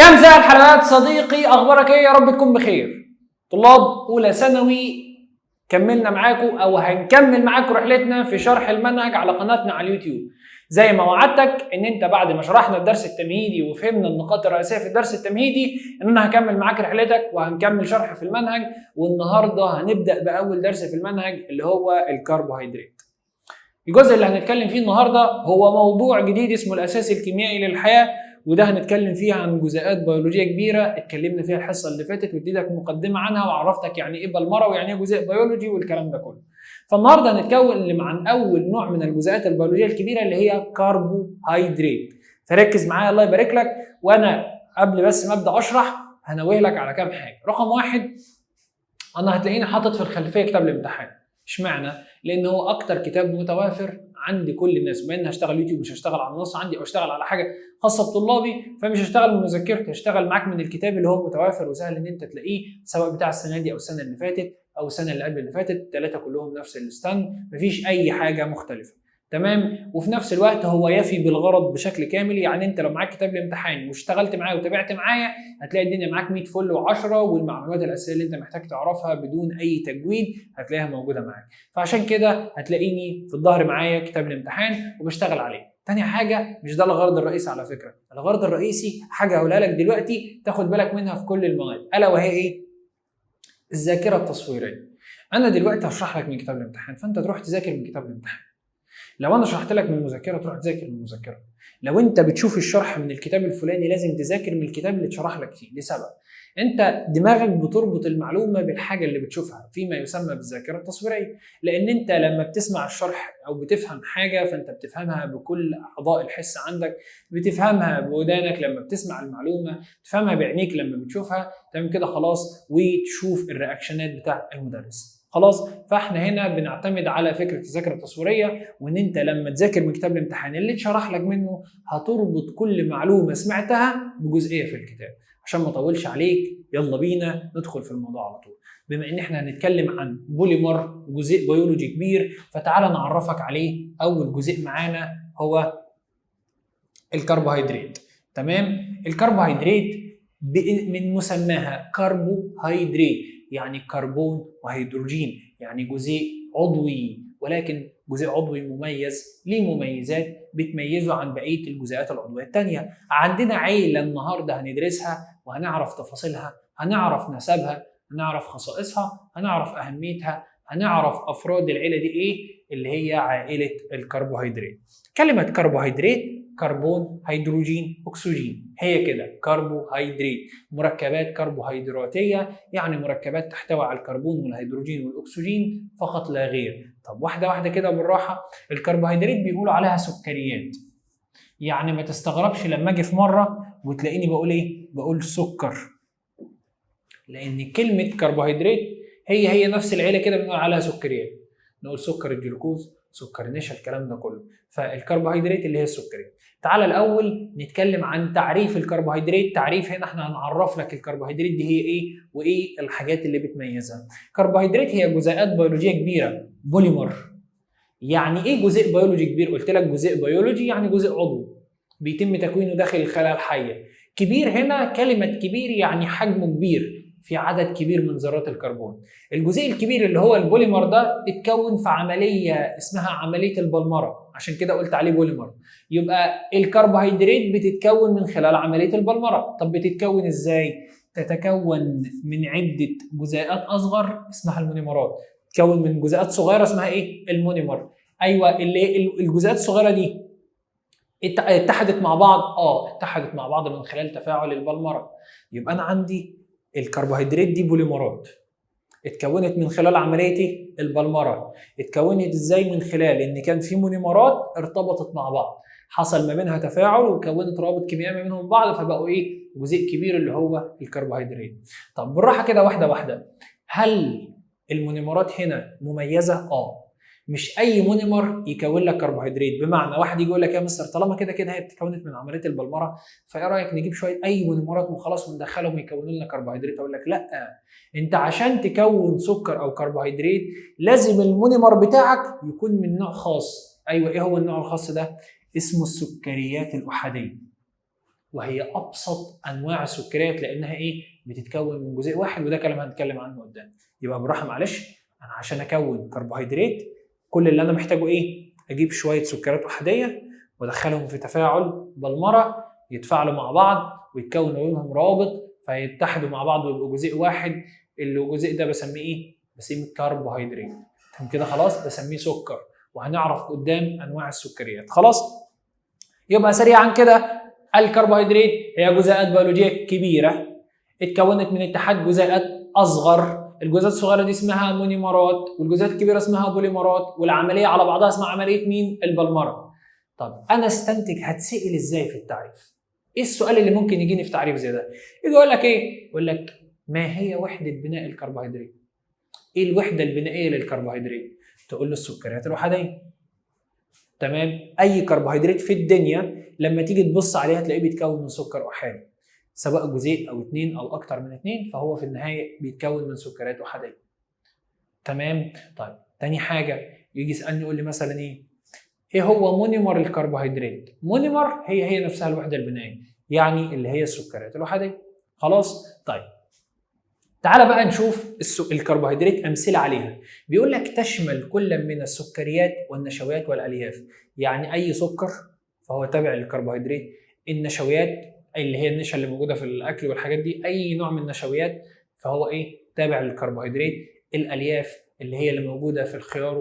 يا مساء الحلقات صديقي، اخبارك ايه؟ يا رب تكون بخير. طلاب اولى ثانوي، كملنا معاكم او هنكمل معاكم رحلتنا في شرح المنهج على قناتنا على اليوتيوب. زي ما وعدتك ان انت بعد ما شرحنا الدرس التمهيدي وفهمنا النقاط الرئيسية في الدرس التمهيدي ان انا هكمل معاك رحلتك وهنكمل شرح في المنهج. والنهارده هنبدا باول درس في المنهج اللي هو الكربوهيدرات. الجزء اللي هنتكلم فيه النهارده هو موضوع جديد اسمه الاساس الكيميائي للحياه، وده هنتكلم فيه عن جزيئات بيولوجية كبيرة اتكلمنا فيها الحصة اللي فاتت واديتك مقدمه عنها وعرفتك يعني ايه بلمره ويعني ايه جزيء بيولوجي والكلام ده كله. فالنهارده هنتكلم عن اول نوع من الجزيئات البيولوجية الكبيرة اللي هي كربوهيدرات. فركز معايا الله يبارك لك، وانا قبل بس ما ابدا اشرح هنوه لك على كام حاجة. رقم واحد، انا هتلاقيني حاطط في الخلفية كتاب الامتحان. اشمعنى؟ لان هو اكتر كتاب متوافر عند كل الناس. بما ان هشتغل يوتيوب مش هشتغل على النص عندي او اشتغل على حاجة خاصة بطلابي، فمش هشتغل من مذاكرتي، هشتغل معاك من الكتاب اللي هو متوافر وسهل ان انت تلاقيه، سواء بتاع السنة دي او السنة اللي فاتت او السنة اللي قبل اللي فاتت، الثلاثة كلهم نفس ال stand، مفيش اي حاجة مختلفة. تمام؟ وفي نفس الوقت هو يفي بالغرض بشكل كامل، يعني انت لو معاك كتاب الامتحان واشتغلت معايا وتابعت معايا هتلاقي الدنيا معاك 100 فل و10، والمعلومات الاساسية اللي انت محتاج تعرفها بدون اي تجويد هتلاقيها موجودة معاك. فعشان كده هتلاقيني في الظهر معايا كتاب الامتحان وبشتغل عليه. تاني حاجة، مش ده الغرض الرئيسي على فكرة، الغرض الرئيسي حاجة هقولها لك دلوقتي تاخد بالك منها في كل المواد، ألا وهي ايه؟ الذاكرة التصويرية. أنا دلوقتي هشرح لك من كتاب الامتحان، فأنت تروح تذاكر من كتاب الامتحان. لو انا شرحت لك من المذكرة تروح تذاكر من المذكرة. لو انت بتشوف الشرح من الكتاب الفلاني لازم تذاكر من الكتاب اللي اتشرح لك فيه، لسبب انت دماغك بتربط المعلومة بالحاجة اللي بتشوفها فيما يسمى بالذاكرة التصويرية. لان انت لما بتسمع الشرح او بتفهم حاجة فانت بتفهمها بكل اعضاء الحس عندك، بتفهمها بودانك لما بتسمع المعلومة، بتفهمها بعينيك لما بتشوفها. تمام كده؟ خلاص، وتشوف ال reactionات بتاع المدرس. خلاص، فاحنا هنا بنعتمد على فكرة الذاكرة التصويرية، وان انت لما تذاكر من كتاب الامتحان اللي اتشرح لك منه هتربط كل معلومة سمعتها بجزئيه في الكتاب. عشان ما اطولش عليك يلا بينا ندخل في الموضوع على طول. بما ان احنا هنتكلم عن بوليمر جزيء بيولوجي كبير، فتعالى نعرفك عليه. اول جزيء معانا هو الكربوهيدرات. تمام؟ الكربوهيدرات من مسماها كربوهيدرات، يعني كربون وهيدروجين، يعني جزيء عضوي، ولكن جزيء عضوي مميز ليه مميزات بتميزه عن بقية الجزيئات العضوية الثانية. عندنا عيله النهارده هندرسها وهنعرف تفاصيلها، هنعرف نسبها، هنعرف خصائصها، هنعرف اهميتها، هنعرف افراد العيلة دي ايه، اللي هي عائلة الكربوهيدرات. كلمة كربوهيدرات، كربون، هيدروجين، اكسجين، هي كده كربوهيدرات، مركبات كربوهيدراتيه، يعني مركبات تحتوي على الكربون والهيدروجين والاكسجين فقط لا غير. طب واحدة واحدة كده بالراحة، الكربوهيدرات بيقولوا عليها سكريات، يعني ما تستغربش لما اجي في مرة وتلاقيني بقول ايه؟ بقول سكر، لان كلمة كربوهيدرات هي هي نفس العيلة كده بنقول عليها سكريات، نقول سكر الجلوكوز، سكر النشا، الكلام ده كله. فالكربوهيدرات اللي هي السكريات. تعال الاول نتكلم عن تعريف الكربوهيدرات. تعريف هنا احنا هنعرف لك الكربوهيدرات دي هي ايه وايه الحاجات اللي بتميزها. كربوهيدرات هي جزيئات بيولوجية كبيرة، بوليمر. يعني ايه جزيء بيولوجي كبير؟ قلت لك جزيء بيولوجي يعني جزيء عضوي بيتم تكوينه داخل الخلايا الحية. كبير هنا، كلمة كبير يعني حجمه كبير، في عدد كبير من ذرات الكربون. الجزيء الكبير اللي هو البوليمر ده اتكون في عملية اسمها عملية البلمره، عشان كده قلت عليه بوليمر. يبقى الكربوهيدرات بتتكون من خلال عملية البلمره. طب بتتكون ازاي؟ تتكون من عده جزيئات اصغر اسمها المونيمرات. تتكون من جزيئات صغيرة اسمها ايه؟ المونيمر. ايوه، اللي الجزيئات الصغيرة دي اتحدت مع بعض، اتحدت مع بعض من خلال تفاعل البلمره. يبقى انا عندي الكربوهيدرات دي بوليمرات اتكونت من خلال عملية البلمره. اتكونت ازاي؟ من خلال ان كان في مونيمرات ارتبطت مع بعض، حصل ما بينها تفاعل وكونت روابط كيميائية ما بينهم بعض، فبقوا ايه؟ جزيء كبير اللي هو الكربوهيدرات. طب بالراحة كده واحدة واحدة، هل المونيمرات هنا مميزة؟ مش اي مونيمر يكون لك كربوهيدرات. بمعنى واحد يجي يقول لك يا مستر طالما كده كده هي اتكونت من عملية البلمره، فايه رايك نجيب شوية اي مونيمرات وخلاص وندخلهم يكونوا لنا كربوهيدرات؟ اقول لك لا، انت عشان تكون سكر او كربوهيدرات لازم المونيمر بتاعك يكون من نوع خاص. ايوه، ايه هو النوع الخاص ده؟ اسمه السكريات الاحاديه. وهي ابسط انواع السكريات لانها ايه؟ بتتكون من جزيء واحد، وده كلام هنتكلم عنه قدام. يبقى بالراحة معلش، انا عشان اكون كربوهيدرات كل اللي انا محتاجه ايه؟ اجيب شوية سكريات احادية وادخلهم في تفاعل بلمره، يتفاعلوا مع بعض ويتكون ما بينهم روابط، فيتحدوا مع بعض ويبقوا جزيء واحد. اللي الجزيء ده بسميه ايه؟ بسميه كربوهيدرات. تمام كده خلاص، بسميه سكر، وهنعرف قدام انواع السكريات. خلاص، يبقى سريعا كده الكربوهيدرات هي جزيئات بيولوجية كبيرة اتكونت من اتحاد جزيئات اصغر. الجزيئات الصغيرة دي اسمها مونومرات، والجزيئات الكبيرة اسمها بوليمرات، والعملية على بعضها اسمها عملية مين؟ البلمره. طب انا استنتج هتسال ازاي في التعريف؟ ايه السؤال اللي ممكن يجيني في تعريف زي ده؟ يجي يقول لك ايه؟ يقول لك ما هي وحده بناء الكربوهيدرات؟ ايه الوحدة البنائيه للكربوهيدرات؟ تقول له السكريات الاحاديه. تمام، اي كربوهيدرات في الدنيا لما تيجي تبص عليها تلاقيه بيتكون من سكر احادي، سواء جزيء او اتنين او اكتر من اتنين، فهو في النهاية بيتكون من سكريات احادية. تمام. طيب تاني حاجة يجي يسالني يقول لي مثلا ايه؟ ايه هو مونيمر الكربوهيدرات؟ مونيمر هي نفسها الوحدة البنائيه، يعني اللي هي السكريات الاحاديه. خلاص. طيب تعالى بقى نشوف الكربوهيدرات امثلة عليها. بيقول لك تشمل كل من السكريات والنشويات والالياف، يعني اي سكر فهو تابع للكربوهيدرات. النشويات اللي هي النشا اللي موجودة في الاكل والحاجات دي، اي نوع من النشويات فهو ايه؟ تابع للكربوهيدرات. الالياف اللي هي اللي موجودة في الخيار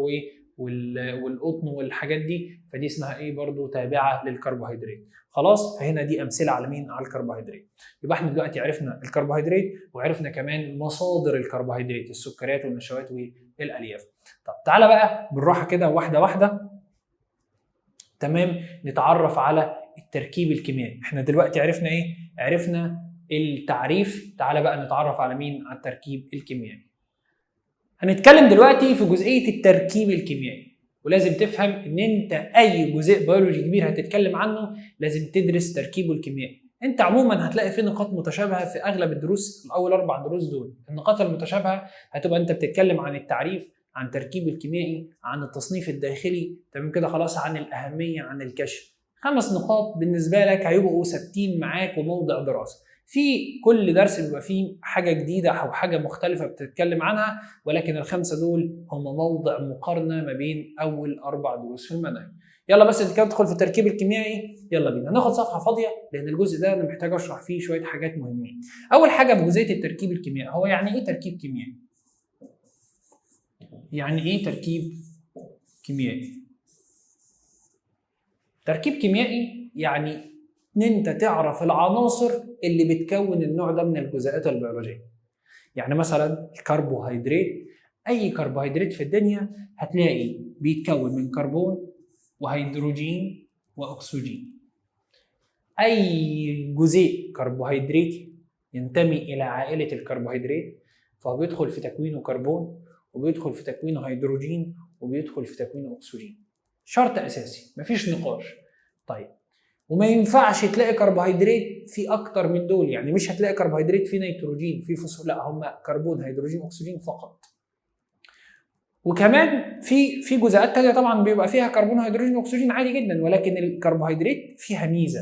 والقطن والحاجات دي، فدي اسمها ايه؟ برضو تابعه للكربوهيدرات. خلاص، فهنا دي امثلة على مين؟ على الكربوهيدرات. يبقى احنا دلوقتي عرفنا الكربوهيدرات وعرفنا كمان مصادر الكربوهيدرات، السكريات والنشويات والالياف. طب تعالى بقى بالراحة كده واحدة واحدة، تمام، نتعرف على التركيب الكيميائي. احنا دلوقتي عرفنا ايه؟ عرفنا التعريف. تعالى بقى نتعرف على مين؟ على التركيب الكيميائي. هنتكلم دلوقتي في جزئية التركيب الكيميائي، ولازم تفهم ان انت اي جزيء بيولوجي كبير هتتكلم عنه لازم تدرس تركيبه الكيميائي. انت عموما هتلاقي في نقاط متشابهة في اغلب الدروس، الاول 4 دروس دول النقاط المتشابهة هتبقى انت بتتكلم عن التعريف، عن تركيب الكيميائي، عن التصنيف الداخلي، تمام كده خلاص، عن الاهمية، عن الكشف. 5 نقاط بالنسبة لك هيبقوا ثابتين معاك وموضع دراسة. في كل درس بيبقى فيه حاجة جديدة او حاجة مختلفة بتتكلم عنها، ولكن ال5 دول هم موضع مقارنة ما بين اول 4 دروس في المنهج. يلا بس انت كده تدخل في التركيب الكيميائي. يلا بينا هناخد صفحة فاضية لان الجزء ده انا محتاج اشرح فيه شوية حاجات مهمين. اول حاجة في جزئية التركيب الكيميائي، هو يعني ايه تركيب كيميائي؟ يعني ايه تركيب كيميائي؟ تركيب كيميائي يعني ان انت تعرف العناصر اللي بتكون النوع ده من الجزيئات البيولوجية. يعني مثلا الكربوهيدرات، اي كربوهيدرات في الدنيا هتلاقي بيتكون من كربون وهيدروجين واكسجين. اي جزيء كربوهيدراتي ينتمي الى عائلة الكربوهيدرات فهو بيدخل في تكوينه كربون، وبيدخل في تكوينه هيدروجين، وبيدخل في تكوينه اكسجين. شرط اساسي، مفيش نقاش. طيب وما ينفعش تلاقي كربوهيدرات في اكتر من دول، يعني مش هتلاقي كربوهيدرات فيه نيتروجين فيه فوسفور، لا هم كربون هيدروجين اكسجين فقط. وكمان في جزيئات تانية طبعا بيبقى فيها كربون هيدروجين اكسجين عادي جدا، ولكن الكربوهيدرات فيها ميزة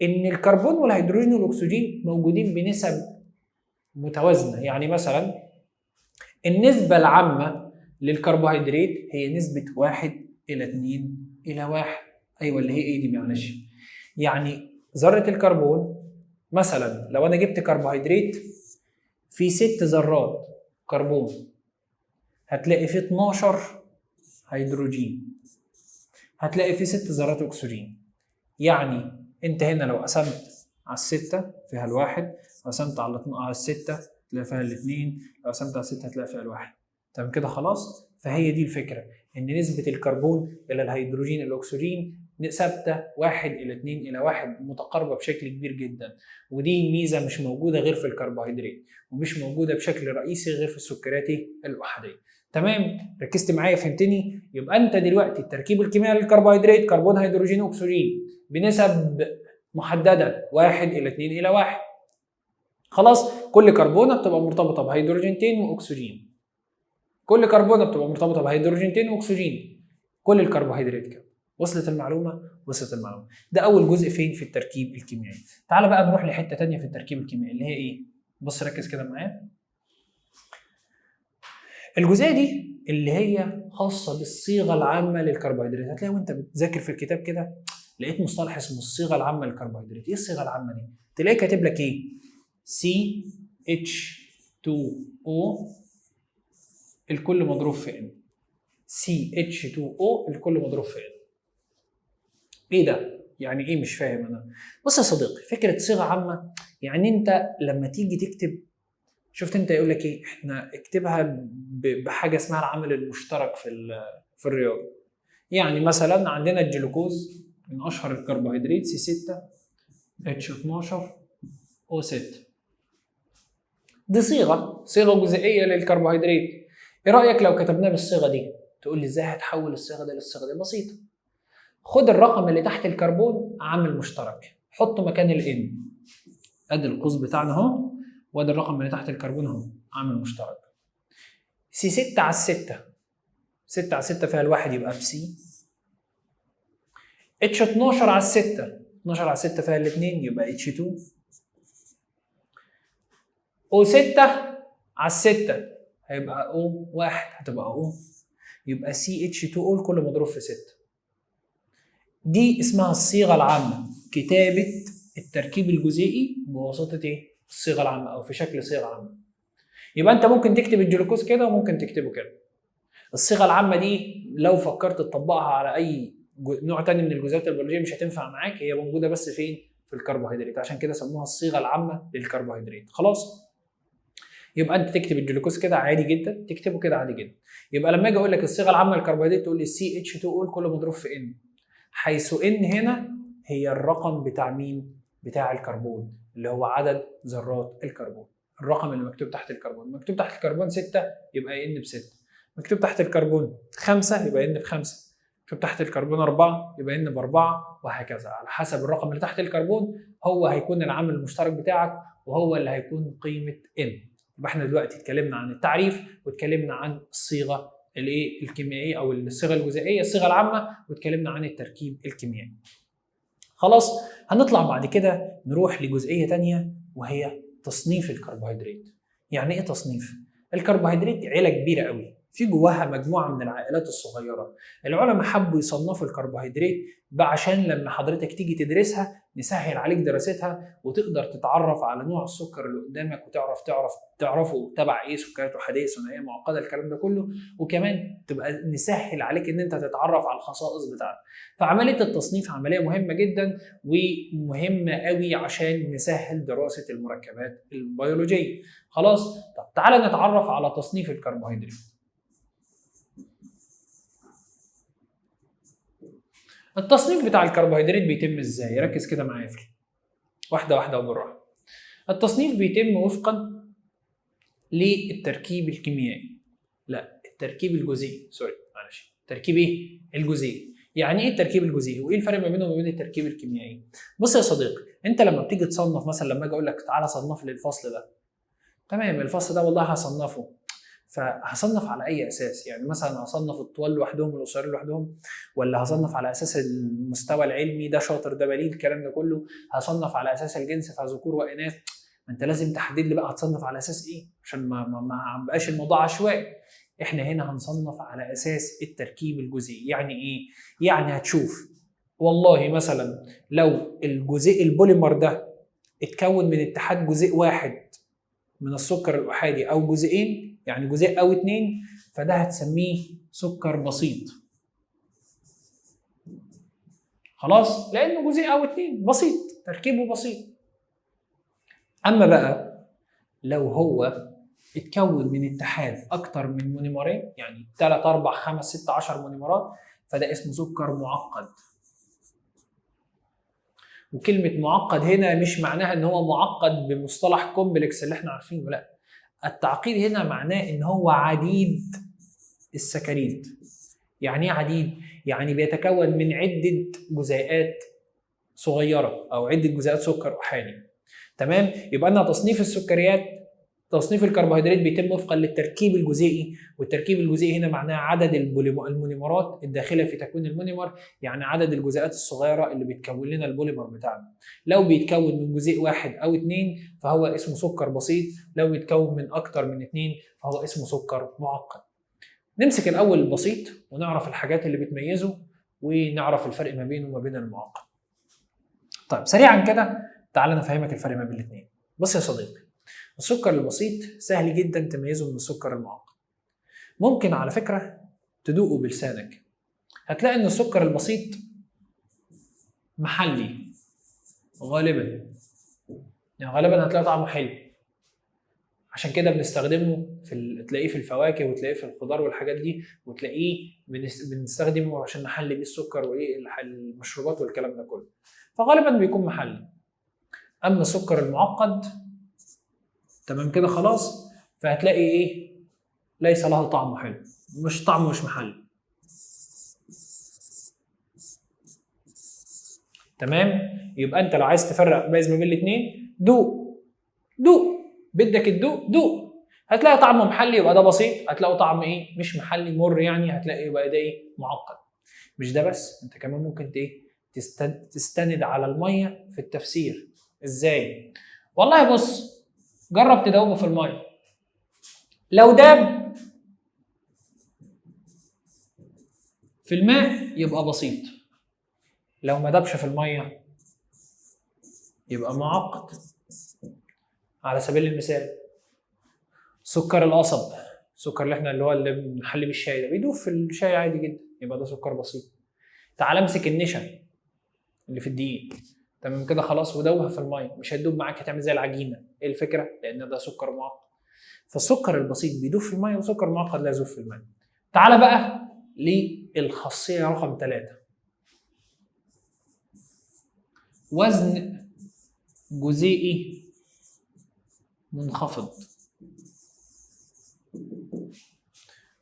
ان الكربون والهيدروجين والاكسجين موجودين بنسب متوازنة. يعني مثلا النسبة العامة للكربوهيدرات هي نسبه 1 إلى 2 إلى 1. ايوه اللي هي ايه دي معلش؟ يعني ذره الكربون مثلا لو انا جبت كربوهيدرات في 6 ذرات كربون هتلاقي فيه 12 هيدروجين، هتلاقي فيه 6 ذرات اكسجين. يعني انت هنا لو قسمت على 6 فيها الواحد، قسمت على 6 تلاقي فيها 2، لو قسمت على 6 هتلاقي فيها 1. تمام كده خلاص؟ فهي دي الفكرة، ان نسبه الكربون الى الهيدروجين الاكسجين ثابتة 1 إلى 2 إلى 1، متقاربة بشكل كبير جدا. ودي ميزة مش موجودة غير في الكربوهيدرات، ومش موجودة بشكل رئيسي غير في السكريات الاحاديه. تمام؟ ركزت معايا فهمتني؟ يبقى انت دلوقتي التركيب الكيميائي للكربوهيدرات كربون هيدروجين اكسجين بنسب محددة 1 إلى 2 إلى 1. خلاص، كل كربونه بتبقى مرتبطة بهيدروجينتين واكسجين، كل كربونه بتبقى مرتبطة بهيدروجينتين واكسجين، كل الكربوهيدرات كده. وصلت المعلومة؟ وصلت المعلومة. ده اول جزء فين؟ في التركيب الكيميائي. تعال بقى نروح لحته ثانية في التركيب الكيميائي اللي هي ايه؟ بص ركز كده معايا. الجزئية دي اللي هي خاصة بالصيغه العامة للكربوهيدرات. هتلاقي وانت بتذاكر في الكتاب كده لقيت مصطلح اسمه الصيغة العامة للكربوهيدرات. ايه الصيغة العامة دي؟ تلاقي كاتب لك ايه؟ CH2O الكل مضروب في N. CH2O الكل مضروب في N. ايه ده؟ يعني ايه؟ مش فاهم انا. بص يا صديقي، فكرة صيغة عامة يعني انت لما تيجي تكتب، شفت انت يقول لك ايه؟ احنا اكتبها بحاجة اسمها العامل المشترك في الرياضة. يعني مثلا عندنا الجلوكوز من اشهر الكربوهيدرات C6 H12 O6. دي صيغة جزيئيه للكربوهيدرات. ايه رايك لو كتبناها بالصيغه دي؟ تقول لي ازاي هتحول الصيغة دي للصيغه دي؟ بسيطة. خد الرقم اللي تحت الكربون عامل مشترك، حطه مكان ال N. ادي القوس بتاعنا اهو، وادي الرقم اللي تحت الكربون اهو عامل مشترك. C 6 على 6، 6 على 6 فيها الواحد يبقى ب C. H 12 على 6، 12 على 6 فيها الاثنين يبقى H 2. O 6 على 6 هيبقى O 1 هتبقى O، يبقى CH 2 O الكل مضروب في 6. دي اسمها الصيغة العامة، كتابه التركيب الجزيئي بواسطة ايه؟ الصيغة العامة او في شكل صيغة عامة. يبقى انت ممكن تكتب الجلوكوز كده وممكن تكتبه كده. الصيغة العامة دي لو فكرت تطبقها على اي نوع تاني من الجزيئات البيولوجية مش هتنفع معاك، هي موجودة بس فين؟ في الكربوهيدرات، عشان كده سموها الصيغة العامة للكربوهيدرات. خلاص؟ يبقى انت تكتب الجلوكوز كده عادي جدا، تكتبه كده عادي جدا. يبقى لما اجي اقول لك الصيغة العامة للكربوهيدرات تقول لي CH 2 O كله مضروب في N، حيث N هنا هي الرقم بتاع مين؟ بتاع الكربون اللي هو عدد ذرات الكربون، الرقم اللي مكتوب تحت الكربون. مكتوب تحت الكربون 6 يبقى N ب 6، مكتوب تحت الكربون 5 يبقى N ب 5، مكتوب تحت الكربون 4 يبقى N ب 4، وهكذا على حسب الرقم اللي تحت الكربون هو هيكون العامل المشترك بتاعك وهو اللي هيكون قيمة N. يبقى احنا دلوقتي اتكلمنا عن التعريف واتكلمنا عن الصيغة الايه الكيميائية او الصيغة الجزيئيه، الصيغة العامة، واتكلمنا عن التركيب الكيميائي. خلاص؟ هنطلع بعد كده نروح لجزئيه ثانية وهي تصنيف الكربوهيدرات. يعني ايه تصنيف؟ الكربوهيدرات عيله كبيرة قوي، في جواها مجموعة من العائلات الصغيرة. العلماء حبوا يصنفوا الكربوهيدرات عشان لما حضرتك تيجي تدرسها نسهل عليك دراستها وتقدر تتعرف على نوع السكر اللي قدامك وتعرف تعرف تعرفه تبع ايه، سكريات احادية، ثنائية، معقدة، الكلام ده كله، وكمان تبقى نسهل عليك ان انت تتعرف على الخصائص بتاعته. فعملية التصنيف عملية مهمة جدا ومهمة قوي عشان نسهل دراسة المركبات البيولوجية. خلاص؟ طب تعالى نتعرف على تصنيف الكربوهيدرات. التصنيف بتاع الكربوهيدرات بيتم ازاي؟ ركز كده معايا في واحدة واحدة وبالراحه. التصنيف بيتم وفقا للتركيب الكيميائي، لا التركيب الجزيئي، sorry معلش، تركيب ايه؟ الجزيئي. يعني ايه التركيب الجزيئي؟ وايه الفرق ما بينه وما بين التركيب الكيميائي؟ بص يا صديقي، انت لما بتيجي تصنف مثلا، لما اجي اقول لك تعالى صنف لي الفصل ده، تمام، الفصل ده والله هصنفه، فهصنف على اي اساس؟ يعني مثلا هصنف الطوال لوحدهم والقصيرين لوحدهم، ولا هصنف على اساس المستوى العلمي، ده شاطر ده بليد الكلام ده كله، هصنف على اساس الجنس فذكور واناث. ما انت لازم تحدد لي بقى هتصنف على اساس ايه عشان ما بقاش الموضوع عشوائي. احنا هنا هنصنف على اساس التركيب الجزيئي. يعني ايه؟ يعني هتشوف والله مثلا لو الجزيء البوليمر ده اتكون من اتحاد جزيء واحد من السكر الاحادي او جزئين، يعني جزيء او اتنين، فده هتسميه سكر بسيط. خلاص؟ لانه جزيء او اتنين بسيط، تركيبه بسيط. اما بقى لو هو اتكون من اتحاد اكتر من مونيمرين، يعني 3 4 5 6 10 مونيمرات، فده اسمه سكر معقد. وكلمة معقد هنا مش معناها ان هو معقد بمصطلح complex اللي احنا عارفينه، لا، التعقيد هنا معناه ان هو عديد السكاريد. يعني ايه عديد؟ يعني بيتكون من عدة جزيئات صغيرة او عدة جزيئات سكر احادي. تمام؟ يبقى انا تصنيف السكريات، تصنيف الكربوهيدرات بيتم وفقا للتركيب الجزيئي، والتركيب الجزيئي هنا معناه عدد المونيمرات الداخلة في تكوين المونيمر، يعني عدد الجزيئات الصغيرة اللي بتكون لنا البوليمر بتاعنا. لو بيتكون من جزيء واحد او اتنين فهو اسمه سكر بسيط، لو بيتكون من اكتر من اتنين فهو اسمه سكر معقد. نمسك الاول البسيط ونعرف الحاجات اللي بتميزه ونعرف الفرق ما بينه وما بين المعقد. طيب سريعا كده تعال انا افهمك الفرق ما بين الاثنين. بص يا صديقي، السكر البسيط سهل جدا تميزه من السكر المعقد. ممكن على فكرة تدوقه بلسانك، هتلاقي ان السكر البسيط محلي غالبا، يعني غالبا هتلاقي طعمه حلو، عشان كده بنستخدمه في تلاقيه في الفواكه وتلاقيه في الخضار والحاجات دي، وتلاقيه بنستخدمه عشان نحلي بيه السكر وايه المشروبات والكلام ده كله، فغالبا بيكون محلي. اما السكر المعقد تمام كده خلاص، فهتلاقي ايه؟ ليس له طعم حلو، مش طعمه مش محلي. تمام؟ يبقى انت لو عايز تفرق ميز ما بين الاثنين دوق، دوق، بدك تدوق دوق، هتلاقي طعمه محلي يبقى ده بسيط، هتلاقوا طعم ايه؟ مش محلي مر يعني، هتلاقي يبقى ده ايه؟ معقد. مش ده بس، انت كمان ممكن ايه؟ تستند على المية في التفسير. ازاي؟ والله بص، جرب تدوبه في المية، لو داب في الماء يبقى بسيط، لو ما دابش في المية يبقى معقد. على سبيل المثال سكر القصب، السكر اللي احنا اللي هو اللي بنحلي بالشاي ده، بيدوب في الشاي عادي جدا، يبقى ده سكر بسيط. تعال امسك النشا اللي في الدقيق، تمام كده خلاص، ودوبها في المية، مش هتدوب معاك، هتعمل زي العجينة. ايه الفكرة؟ لان ده سكر معقد. فالسكر البسيط بيدوب في المية، والسكر المعقد لا يذوب في المية. تعال بقى للخاصيه رقم 3، وزن جزيئي منخفض.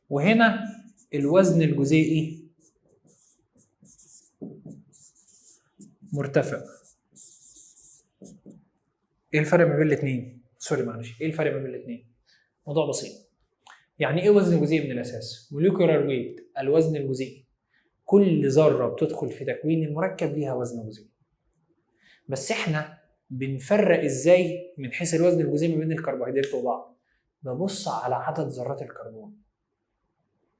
وهنا الوزن الجزيئي مرتفع. ايه الفرق ما بين الاثنين؟ sorry معلش، ايه الفرق ما بين الاثنين؟ موضوع بسيط. يعني ايه وزن جزيئي من الاساس؟ molecular weight، الوزن الجزيئي. كل ذره بتدخل في تكوين المركب ليها وزن جزيئي. بس احنا بنفرق ازاي من حيث الوزن الجزيئي ما بين الكربوهيدرات وبعض؟ ببص على عدد ذرات الكربون.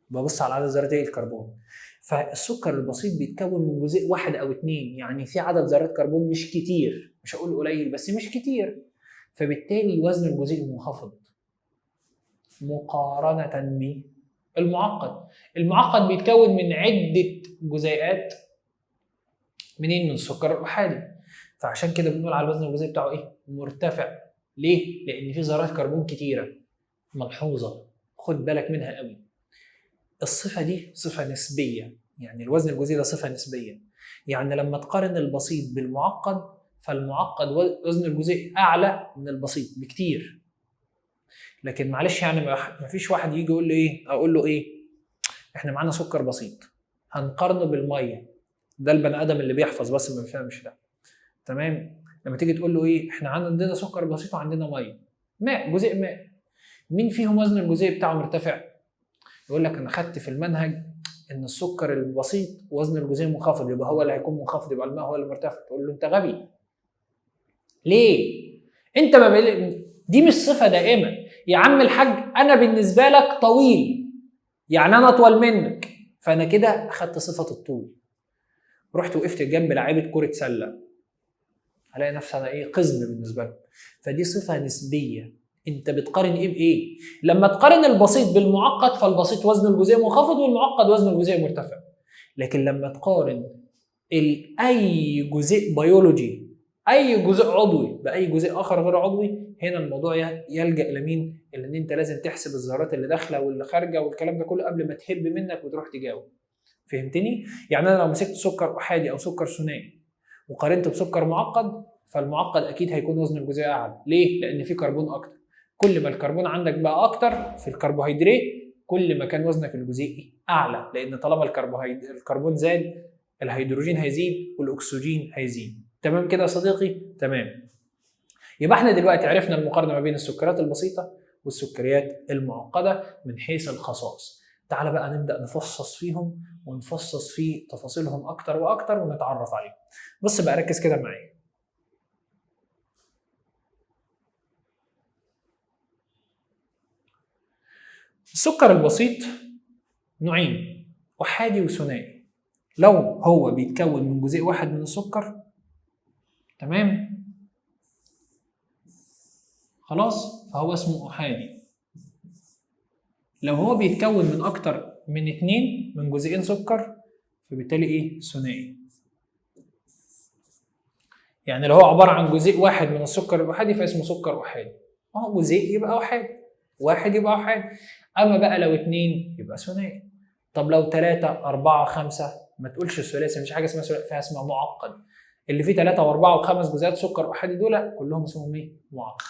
ببص على عدد ذرات الكربون. فالسكر البسيط بيتكون من جزيء واحد او اتنين، يعني في عدد ذرات كربون مش كتير، مش هقول قليل بس مش كتير، فبالتالي وزن الجزيء منخفض مقارنة بالمعقد. المعقد بيتكون من عدة جزيئات، منين؟ من السكر الأحادي، فعشان كده بنقول على الوزن الجزيئي بتاعه ايه؟ مرتفع. ليه؟ لأن في ذرات كربون كتيرة. ملحوظة خد بالك منها قوي، الصفة دي صفة نسبية، يعني الوزن الجزيئي ده صفة نسبية، يعني لما تقارن البسيط بالمعقد فالمعقد وزن الجزيء أعلى من البسيط بكتير. لكن معلش يعني ما فيش واحد يجي يقول لي ايه، اقول له ايه، احنا معانا سكر بسيط هنقارنه بالمية، ده البني ادم اللي بيحفظ بس ما بيفهمش ده. تمام؟ لما تيجي تقول له ايه، احنا عندنا سكر بسيط وعندنا مية، ماء، جزيء ماء، مين فيهم وزن الجزيء بتاعه مرتفع؟ يقول لك انا خدت في المنهج ان السكر البسيط وزن الجزيء منخفض، يبقى هو اللي هيكون منخفض، يبقى الماء هو اللي مرتفع. تقول له انت غبي. ليه؟ انت ما دي مش صفة دائمة يا عم الحاج، انا بالنسبة لك طويل، يعني انا اطول منك، فانا كده اخدت صفة الطول. رحت وقفت جنب لعيبة كره سله، هلاقي نفسي انا ايه، قزم بالنسبة لهم. فدي صفة نسبيه، انت بتقارن ايه بايه؟ لما تقارن البسيط بالمعقد فالبسيط وزنه الجزيئي منخفض والمعقد وزنه الجزيئي مرتفع. لكن لما تقارن اي جزيء بيولوجي، اي جزيء عضوي باي جزيء اخر غير عضوي، هنا الموضوع يلجا الى مين؟ الى ان انت لازم تحسب الذرات اللي داخله واللي خارجه والكلام ده كله قبل ما تهب منك وتروح تجاوب. فهمتني؟ يعني انا لو مسكت سكر احادي او سكر ثنائي وقارنته بسكر معقد، فالمعقد اكيد هيكون وزن الجزيء اعلى. ليه؟ لان في كربون اكتر. كل ما الكربون عندك بقى اكتر في الكربوهيدرات، كل ما كان وزنك الجزيئي اعلى، لان طالما الكربون زاد، الهيدروجين هيزيد والاكسجين هيزيد. تمام كده يا صديقي؟ تمام. يبقى احنا دلوقتي عرفنا المقارنة ما بين السكريات البسيطة والسكريات المعقدة من حيث الخصائص. تعال بقى نبدا نفصص فيهم ونفصص في تفاصيلهم اكتر واكتر ونتعرف عليهم. بص بقى ركز كده معايا. السكر البسيط نوعين، احادي وثنائي. لو هو بيتكون من جزيء واحد من السكر، تمام، خلاص، فهو اسمه احادي. لو هو بيتكون من اكتر من اتنين، من جزئين سكر، فبالتالي ايه؟ ثنائي. يعني لو هو عبارة عن جزيء واحد من السكر الاحادي فاسمه سكر احادي. ما هو جزيء يبقى احادي، واحد يبقى احادي. اما بقى لو اتنين يبقى ثنائي. طب لو 3 4 5، ما تقولش ثلاثي، مفيش حاجة اسمها ثلاثي، فيها اسمها معقد. اللي فيه 3 و4 و5 جزيئات سكر احادي دول كلهم اسمهم ايه؟ معقد.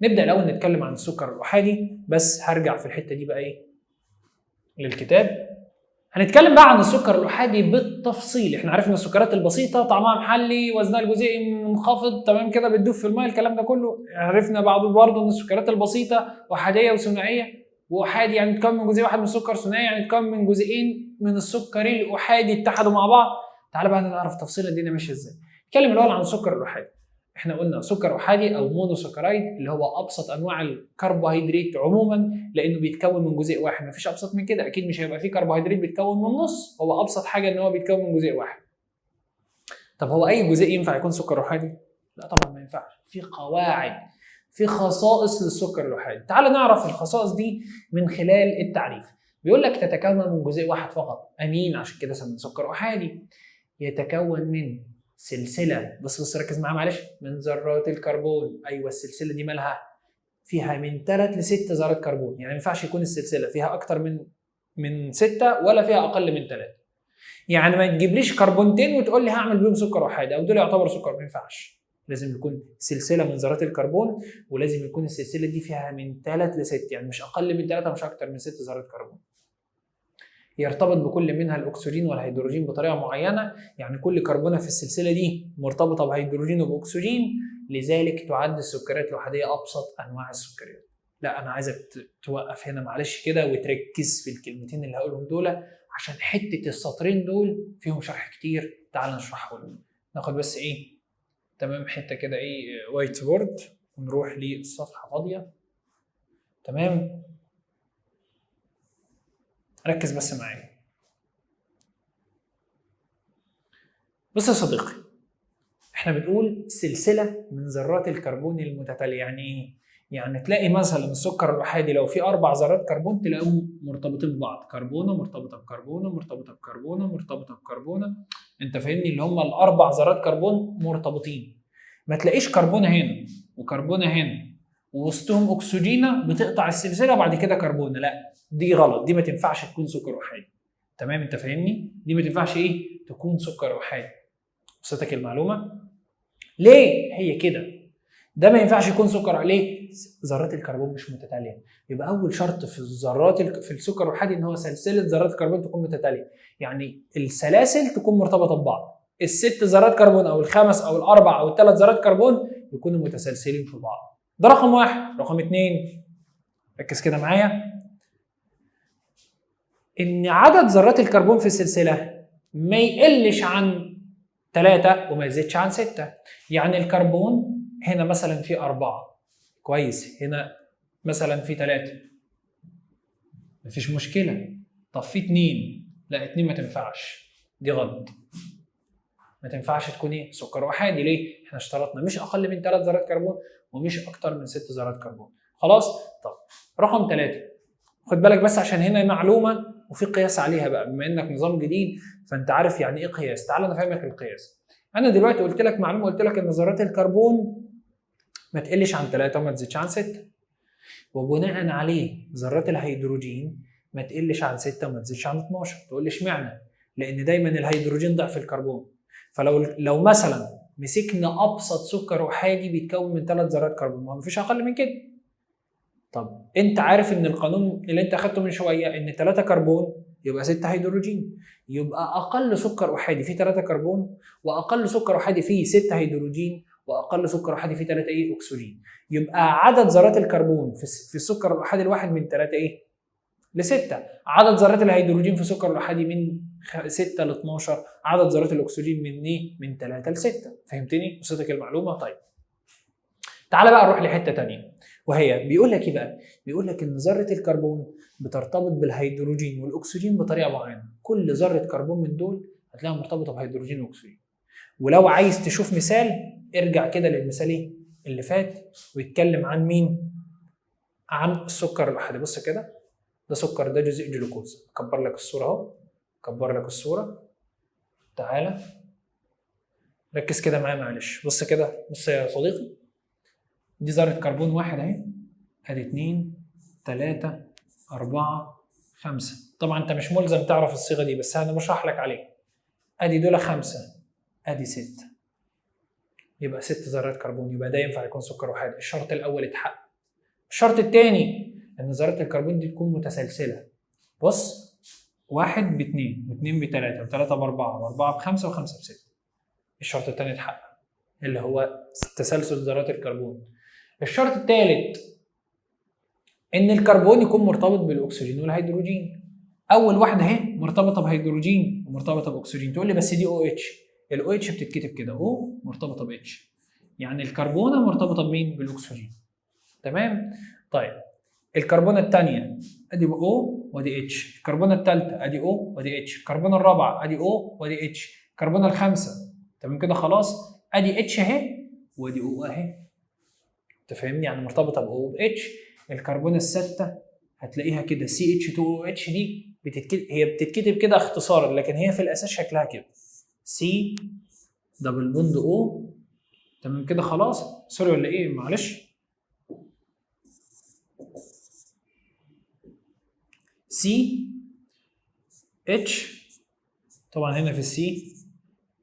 نبدا الاول نتكلم عن السكر الاحادي، بس هرجع في الحتة دي بقى ايه؟ للكتاب. هنتكلم بقى عن السكر الاحادي بالتفصيل. احنا عرفنا السكريات البسيطة طعمها محلي، وزنها الجزيئي منخفض، تمام كده، بتدوب في الماء، الكلام ده كله. عرفنا بعض برضه ان السكريات البسيطة احادية وثنائيه. واحادي يعني تكون من جزيء واحد من السكر، ثنائي يعني تكون من جزيئين من السكر الاحادي اتحدوا مع بعض. تعال بقى نعرف تفصيل الدنيا ماشية ازاي. نتكلم الاول عن السكر الاحادي. احنا قلنا سكر احادي او monosaccharide اللي هو ابسط انواع الكربوهيدرات عموما، لانه بيتكون من جزيء واحد، مفيش ابسط من كده، اكيد مش هيبقى فيه كربوهيدرات بيتكون من نص، هو ابسط حاجة ان هو بيتكون من جزيء واحد. طب هو اي جزيء ينفع يكون سكر احادي؟ لا طبعا ما ينفعش، في قواعد، في خصائص للسكر الاحادي. تعال نعرف الخصائص دي من خلال التعريف. بيقول لك تتكون من جزيء واحد فقط، امين، عشان كده سميناه سكر احادي. يتكون من سلسلة، بس ركز معايا معلش، من ذرات الكربون. ايوه السلسلة دي مالها؟ فيها من 3 ل 6 ذرات كربون، يعني ما ينفعش يكون السلسلة فيها اكتر من 6 ولا فيها اقل من 3. يعني ما تجيبليش كربونتين وتقول لي هعمل بيهم سكر احادي او دول يعتبروا سكر، ما ينفعش. لازم يكون سلسلة من ذرات الكربون، ولازم يكون السلسلة دي فيها من 3 ل 6، يعني مش اقل من 3 مش اكتر من 6 ذرات كربون. يرتبط بكل منها الاكسجين والهيدروجين بطريقة معينة، يعني كل كربونه في السلسلة دي مرتبطة بهيدروجين وباكسجين، لذلك تعد السكريات الاحاديه ابسط انواع السكريات. لا انا عايزك توقف هنا معلش كده وتركز في الكلمتين اللي هقولهم دول، عشان حتة السطرين دول فيهم شرح كتير، تعال نشرحه لهم. ناخد بس ايه، تمام، حتة كده ايه white board، ونروح للصفحه فاضية. تمام، ركز بس معايا. بص يا صديقي، احنا بنقول سلسلة من ذرات الكربون المتتالية. يعني ايه؟ يعني تلاقي مثلا السكر الاحادي لو في 4 ذرات كربون تلاقيهم مرتبطين ببعض، كربونه مرتبطة بكربونه مرتبطة بكربونه مرتبطة بكربونه، انت فاهمني؟ اللي هم ال4 ذرات كربون مرتبطين. ما تلاقيش كربونه هنا وكربونه هنا ووسطهم اكسجينه بتقطع السلسلة بعد كده كربونه، لا دي غلط، دي ما تنفعش تكون سكر احادي. تمام، انت فاهمني؟ دي ما تنفعش ايه؟ تكون سكر احادي. وصلتك المعلومة؟ ليه هي كده؟ ده ما ينفعش يكون سكر ليه؟ ذرات الكربون مش متتالية. يبقى اول شرط في الذرات في السكر الاحادي ان هو سلسلة ذرات الكربون تكون متتالية، يعني السلاسل تكون مرتبطة ببعض، ال6 ذرات كربون او ال5 او ال4 او ال3 ذرات كربون يكونوا متسلسلين في بعض. ده رقم 1. رقم 2، ركز كده معايا، ان عدد ذرات الكربون في السلسلة ما يقلش عن 3 وما يزيدش عن 6. يعني الكربون هنا مثلا في 4، كويس، هنا مثلا في 3، مفيش مشكلة. طب في 2، لا 2 ما تنفعش، دي غلط، ما تنفعش تكون ايه؟ سكر احادي. ليه؟ احنا اشترطنا مش اقل من 3 ذرات كربون ومش اكتر من 6 ذرات كربون. خلاص؟ طب رقم 3، خد بالك بس عشان هنا معلومة وفي قياس عليها بقى، بما انك نظام جديد فانت عارف يعني ايه قياس. تعال انا افهمك القياس. انا دلوقتي قلت لك معلومة، قلت لك ان ذرات الكربون ما تقلش عن 3 وما تزيدش عن 6، وبناء عليه ذرات الهيدروجين ما تقلش عن 6 وما تزيدش عن 12. تقول لي اشمعنى؟ لان دايما الهيدروجين ضعف الكربون. فلو مثلا مسكنا ابسط سكر احادي بيتكون من 3 ذرات كربون، ما فيش اقل من كده. طب انت عارف ان القانون اللي انت اخدته من شوية ان 3 كربون يبقى 6 هيدروجين، يبقى اقل سكر احادي فيه 3 كربون، واقل سكر احادي فيه 6 هيدروجين، واقل سكر احادي فيه 3 ايه؟ اكسجين. يبقى عدد ذرات الكربون في السكر الاحادي الواحد من 3 ايه؟ ل 6. عدد ذرات الهيدروجين في سكر الاحادي من 6 ل 12. عدد ذرات الاكسجين من ايه؟ من 3 ل 6. فهمتني؟ وصلتك المعلومة؟ طيب تعالى بقى نروح لحته ثانية، وهي بيقول لك ايه بقى؟ بيقول لك ان ذره الكربون بترتبط بالهيدروجين والاكسجين بطريقة معينة. كل ذره كربون من دول هتلاقيها مرتبطة بهيدروجين واكسجين. ولو عايز تشوف مثال ارجع كده للمثال ايه اللي فات، ويتكلم عن مين؟ عن السكر الاحادي. بص كده، ده سكر، ده جزيء جلوكوز. اكبر لك الصورة اهو، اكبر لك الصورة. تعالى ركز كده معايا معلش. بص كده، بص يا صديقي، دي ذرة كربون واحد اهي، ادي 2 3 4 5. طبعا انت مش ملزم تعرف الصيغة دي، بس انا بشرح لك عليها. ادي دول 5، ادي 6، يبقى 6 ذرات كربون، يبقى ده ينفع يكون سكر احادي. الشرط الاول اتحقق. الشرط الثاني ان ذرات الكربون دي تكون متسلسلة. بص، 1 ب2 و2 ب3 و3 ب4 و4 ب5 و5 ب6. الشرط الثاني اتحقق اللي هو تسلسل ذرات الكربون. الشرط الثالث ان الكربون يكون مرتبط بالاكسجين والهيدروجين. اول واحدة اهي مرتبطة بهيدروجين ومرتبطة باكسجين. تقول لي بس دي OH. ال OH بتتكتب كده، O مرتبطة ب H، يعني الكربونه مرتبطة بمين؟ بالاكسجين. تمام؟ طيب الكربونه الثانية ادي O وادي H، الكربونه الثالثة ادي O وادي H، الكربونه الرابعة ادي O وادي H، الكربونه الخامسة تمام كده خلاص ادي H اهي وادي O اهي. انت فاهمني؟ يعني مرتبطة ب O وب H. الكربونه السادسة هتلاقيها كده CH2OH، دي بتتكتب، هي بتتكتب كده اختصارا، لكن هي في الاساس شكلها كده C double bond O. تمام كده خلاص؟ sorry ولا ايه؟ معلش. C H، طبعا هنا في ال C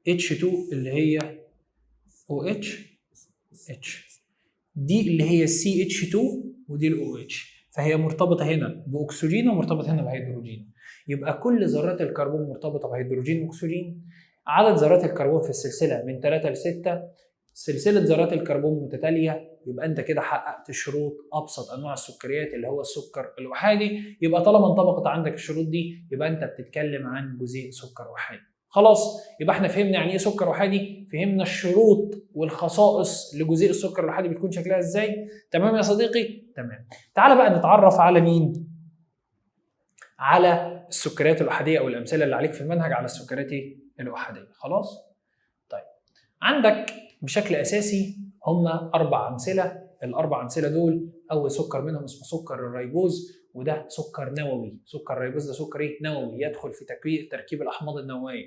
H 2 اللي هي OH H، دي اللي هي CH 2 ودي ال OH، فهي مرتبطة هنا باكسجين ومرتبطة هنا بهيدروجين. يبقى كل ذرات الكربون مرتبطة بهيدروجين واكسجين. عدد ذرات الكربون في السلسلة من 3 ل 6، سلسلة ذرات الكربون متتالية. يبقى انت كده حققت شروط ابسط انواع السكريات اللي هو السكر الاحادي. يبقى طالما انطبقت عندك الشروط دي يبقى انت بتتكلم عن جزيء سكر احادي. خلاص، يبقى احنا فهمنا يعني ايه سكر احادي، فهمنا الشروط والخصائص لجزيء السكر الاحادي بتكون شكلها ازاي. تمام يا صديقي؟ تمام. تعال بقى نتعرف على مين؟ على السكريات الاحاديه او الامثلة اللي عليك في المنهج على السكريات الاحاديه. خلاص؟ طيب عندك بشكل اساسي هم 4 امثلة. الاربع امثلة دول اول سكر منهم اسمه سكر الريبوز، وده سكر نووي. سكر الريبوز ده سكر ايه؟ نووي، يدخل في تركيب الاحماض النووية.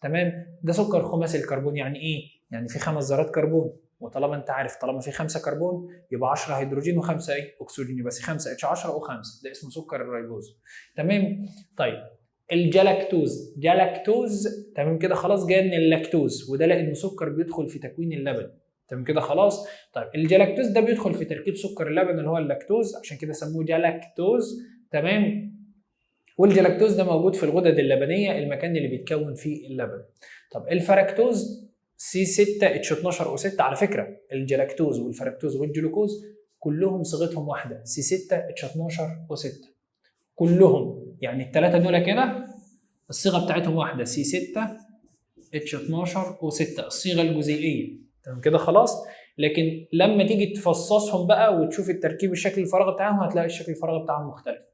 تمام؟ ده سكر خماسي الكربون. يعني ايه؟ يعني في 5 ذرات كربون، وطالما انت عارف طالما في 5 كربون يبقى 10 هيدروجين و5 ايه؟ اكسجين، يبقى 5 H 10 O 5، ده اسمه سكر الريبوز. تمام؟ طيب الجلاكتوز، جلاكتوز تمام كده خلاص، جاي من اللاكتوز، وده لانه سكر بيدخل في تكوين اللبن. تمام كده خلاص؟ طيب الجلاكتوز ده بيدخل في تركيب سكر اللبن اللي هو اللاكتوز، عشان كده سموه جلاكتوز. تمام؟ والجلاكتوز ده موجود في الغدد اللبنيه، المكان اللي بيتكون فيه اللبن. طب الفركتوز C 6 H 12 O 6. على فكرة الجلاكتوز والفركتوز والجلوكوز كلهم صيغتهم واحدة، C 6 H 12 O 6 كلهم، يعني الثلاثة دول كده الصيغة بتاعتهم واحدة، C 6 H 12 O 6، الصيغة الجزيئيه. تمام كده خلاص؟ لكن لما تيجي تفصصهم بقى وتشوف التركيب الشكل الفراغ بتاعهم هتلاقي الشكل الفراغ بتاعهم مختلف.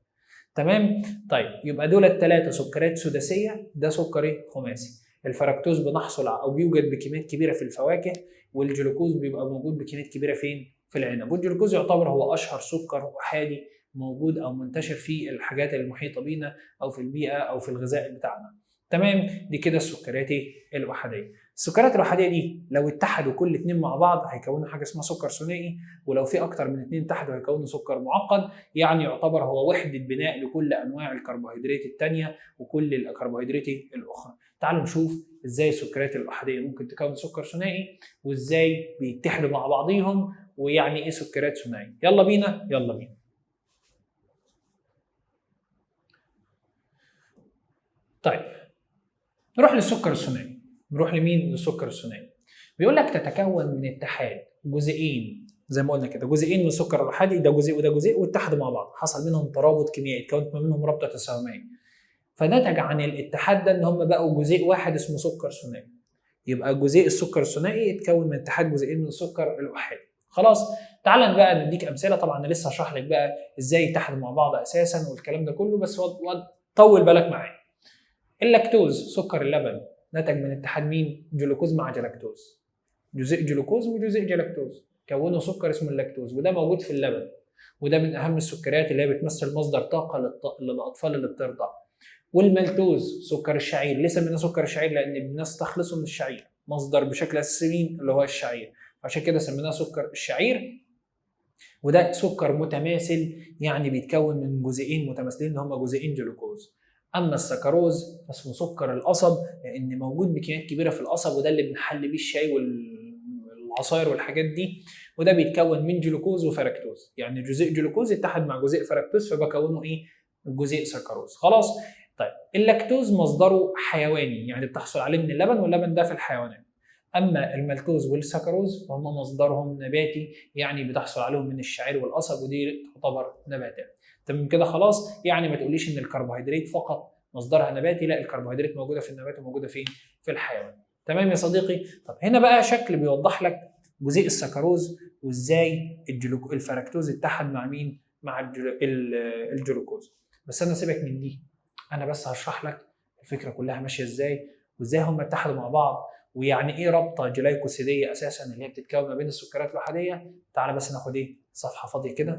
تمام؟ طيب يبقى دول الثلاثة سكريات سداسيه، ده سكر ايه؟ خماسي. الفركتوز بنحصل او بيوجد بكميات كبيرة في الفواكه، والجلوكوز بيبقى موجود بكميات كبيرة فين؟ في العنب. والجلوكوز يعتبر هو اشهر سكر احادي موجود او منتشر في الحاجات المحيطة بينا او في البيئة او في الغذاء بتاعنا. تمام؟ دي كده السكريات الاحاديه. السكريات الاحاديه دي لو اتحدوا كل اتنين مع بعض هيكونوا حاجة اسمها سكر ثنائي، ولو في اكتر من اتنين اتحدوا هيكونوا سكر معقد، يعني يعتبر هو وحده بناء لكل انواع الكربوهيدرات الثانية وكل الكربوهيدرات الاخرى. تعالوا نشوف ازاي السكريات الاحاديه ممكن تكون سكر ثنائي، وازاي بيتحدوا مع بعضيهم، ويعني ايه سكريات ثنائية. يلا بينا، يلا بينا. طيب نروح للسكر الثنائي. نروح لمين؟ للسكر الثنائي. بيقول لك تتكون من اتحاد جزئين زي ما قلنا كده، جزئين من السكر الاحادي، ده جزيء وده جزيء، واتحدوا مع بعض، حصل منهم ترابط كيميائي، اتكونت ما بينهم رابطه تساهميه. فنتج عن الاتحاد ده ان هم بقوا جزيء واحد اسمه سكر ثنائي. يبقى جزيء السكر الثنائي اتكون من اتحاد جزيئين من السكر الاحادي. خلاص، تعال بقى نديك امثلة. طبعا انا لسه هشرح لك بقى ازاي اتحدوا مع بعض اساسا والكلام ده كله، بس طول بالك معايا. اللاكتوز سكر اللبن نتج من اتحاد مين؟ جلوكوز مع جلاكتوز. جزيء جلوكوز وجزيء جلاكتوز كونوا سكر اسمه اللاكتوز، وده موجود في اللبن، وده من اهم السكريات اللي هي بتمثل مصدر طاقة للاطفال اللي بترضع. والمالتوز سكر الشعير، ليه سميناه سكر الشعير؟ لان بنستخلصه من الشعير، مصدر بشكل اساسي مين؟ اللي هو الشعير، عشان كده سميناه سكر الشعير. وده سكر متماثل، يعني بيتكون من جزيئين متماثلين اللي هما جزيئين جلوكوز. اما السكروز فاسمه سكر القصب، لان موجود بكميات كبيرة في القصب، وده اللي بنحل بيه الشاي والعصاير والحاجات دي. وده بيتكون من جلوكوز وفركتوز، يعني جزيء جلوكوز اتحد مع جزيء فركتوز فبكونه ايه؟ جزيء سكروز. خلاص. طيب اللاكتوز مصدره حيواني، يعني بتحصل عليه من اللبن، واللبن ده في الحيوانات. اما المالتوز والسكروز فهم مصدرهم نباتي، يعني بتحصل عليهم من الشعير والقصب، ودي تعتبر نباتات. تمام كده خلاص. يعني ما تقوليش ان الكربوهيدرات فقط مصدرها نباتي، لا، الكربوهيدرات موجودة في النبات وموجودة فين؟ في الحيوان. تمام يا صديقي. طب هنا بقى شكل بيوضح لك جزيء السكروز وازاي الفركتوز اتحد مع مين؟ مع الجلوكوز. بس انا سيبك من دي، انا بس هشرح لك الفكرة كلها ماشية ازاي، وازاي هم اتحدوا مع بعض، ويعني ايه رابطه جلايكوسيديه اساسا اللي هي بتتكون ما بين السكريات الاحاديه. تعالى بس ناخد ايه؟ صفحة فاضية كده.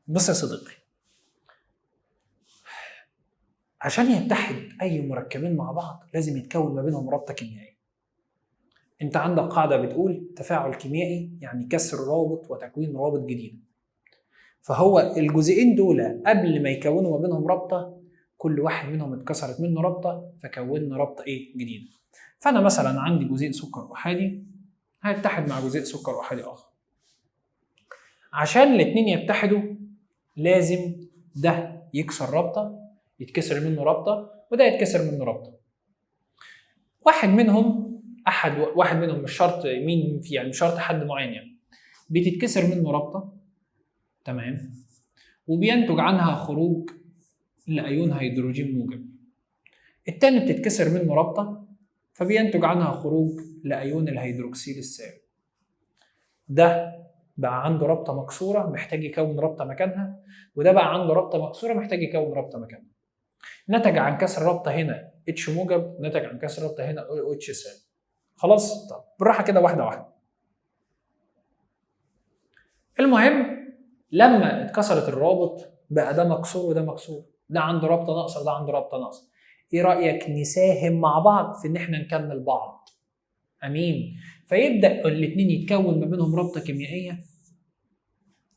بص يا صديقي، عشان يتحد اي مركبين مع بعض لازم يتكون ما بينهم رابطه كيميائية. انت عندك قاعدة بتقول تفاعل كيميائي يعني كسر رابط وتكوين رابط جديد. فهو الجزئين دول قبل ما يكونوا ما بينهم رابطه، كل واحد منهم اتكسرت منه رابطه، فكونا رابطه ايه؟ جديدة. فانا مثلا عندي جزيء سكر احادي هيتحد مع جزيء سكر احادي اخر. عشان الاثنين يتحدوا لازم ده يكسر رابطه، يتكسر منه رابطه، وده يتكسر منه رابطه. واحد منهم، احد واحد منهم، مش شرط مين، يعني مش شرط حد معين، يعني بتتكسر منه رابطه، تمام، وبينتج عنها خروج لايون هيدروجين موجب. التاني بتتكسر منه رابطه، فبينتج عنها خروج لايون الهيدروكسيل السالب. ده بقى عنده رابطه مكسورة محتاج يكون رابطه مكانها، وده بقى عنده رابطه مكسورة محتاج يكون رابطه مكانها. نتج عن كسر رابطه هنا H موجب، نتج عن كسر رابطه هنا OH سالب. خلاص. طب بالراحة كده، واحدة واحدة. المهم لما اتكسرت الرابط بقى ده مكسور وده مكسور، ده عنده رابطه ناقصه وده عنده رابطه ناقصه. ايه رايك نساهم مع بعض في ان احنا نكمل بعض؟ امين. فيبدا الاثنين يتكون ما بينهم رابطه كيميائية.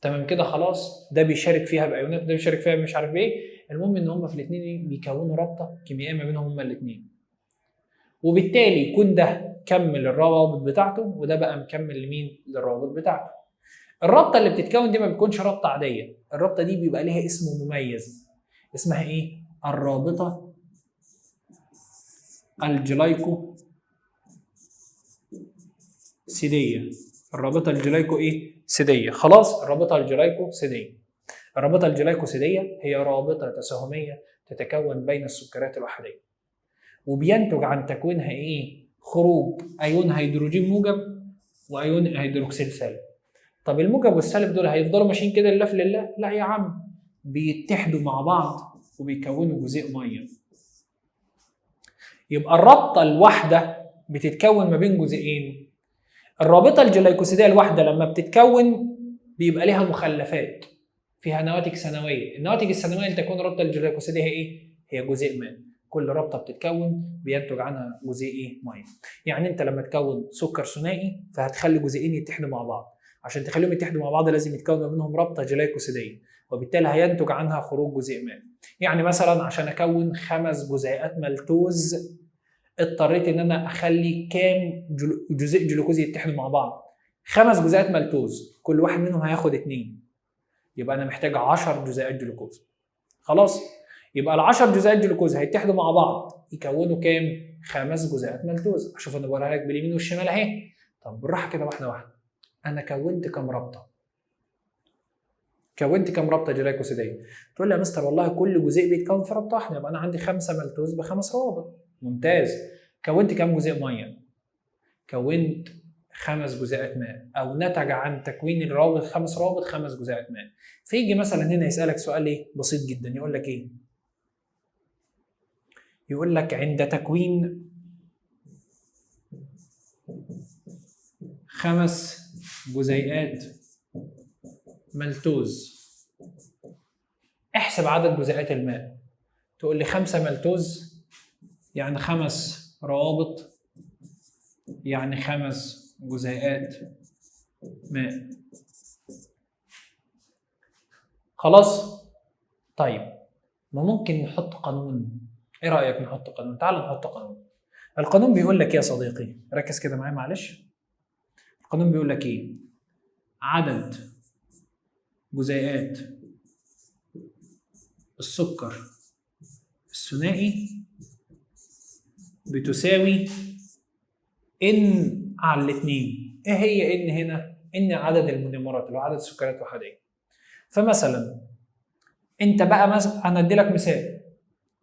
تمام كده خلاص. ده بيشارك فيها بايونات، ده بيشارك فيها مش عارف ايه. المهم ان هم في الاثنين بيكونوا رابطه كيميائية ما بينهم هما الاثنين، وبالتالي يكون ده كمل الروابط بتاعته وده بقى مكمل لمين؟ للروابط بتاعته. الرابطة اللي بتتكون دي ما بتكونش رابطه عادية، الرابطة دي بيبقى ليها اسم مميز، اسمها ايه؟ الرابطة الجلايكو سيديه. الرابطة الجلايكو ايه؟ سيديه. خلاص، الرابطة الجلايكوسيديه. الرابطة الجلايكوسيديه هي رابطه تساهميه تتكون بين السكريات الاحاديه، وبينتج عن تكوينها ايه؟ خروج ايون هيدروجين موجب وايون هيدروكسيل سالب. طب الموجب والسالب دول هيفضلوا ماشيين كده لله في لله؟ لا يا عم، بيتحدوا مع بعض وبيكونوا جزيء مية. يبقى الرابطة الواحدة بتتكون ما بين جزيئين. الرابطة الجلايكوسيديه الواحدة لما بتتكون بيبقى لها مخلفات فيها نواتج ثانوية. النواتج الثانوية اللي تكون الرابطة الجلايكوسيديه هي ايه؟ هي جزيء ماء. كل رابطه بتتكون بينتج عنها جزيء ايه؟ مية. يعني انت لما تكون سكر ثنائي فهتخلي جزيئين يتحدوا مع بعض. عشان تخليهم يتحدوا مع بعض لازم يتكون ما بينهم رابطه جلايكوسيديه، وبالتالي هينتج عنها خروج جزيء ماء. يعني مثلا عشان اكون 5 جزيئات مالتوز اضطريت ان انا اخلي كام جزيء جلوكوز يتحدوا مع بعض؟ 5 جزيئات مالتوز، كل واحد منهم هياخد 2، يبقى انا محتاج 10 جزيئات جلوكوز. خلاص؟ يبقى ال 10 جزيئات جلوكوز هيتحدوا مع بعض يكونوا كام؟ 5 جزيئات مالتوز. شوف انا بوريها لك باليمين والشمال اهي. طب بالراحة كده واحدة واحدة، انا كونت كام رابطه؟ كونت كام رابطه جلايكوسيديه؟ تقول لي يا مستر والله كل جزيء بيتكون في رابطه واحدة، يبقى انا عندي 5 مالتوز ب5 روابط. ممتاز. كونت كام جزيء مية؟ كونت 5 جزيئات ماء، او نتج عن تكوين الروابط 5 روابط 5 جزيئات ماء. فيجي مثلا هنا يسالك سؤال ايه؟ بسيط جدا، يقول لك ايه؟ يقول لك عند تكوين 5 جزيئات مالتوز احسب عدد جزيئات الماء. تقول لي 5 مالتوز يعني 5 روابط يعني 5 جزيئات ماء. خلاص؟ طيب ما ممكن نحط قانون. ايه رأيك نحط قانون؟ تعال نحط قانون. القانون بيقول لك يا صديقي، ركز كده معايا معلش. القانون بيقول لك ايه؟ عدد جزيئات السكر الثنائي بتساوي N على 2. ايه هي N هنا؟ N عدد المونومرات اللي هو عدد السكريات الوحدية. فمثلا انت بقى مثلا انا ادي لك مثال،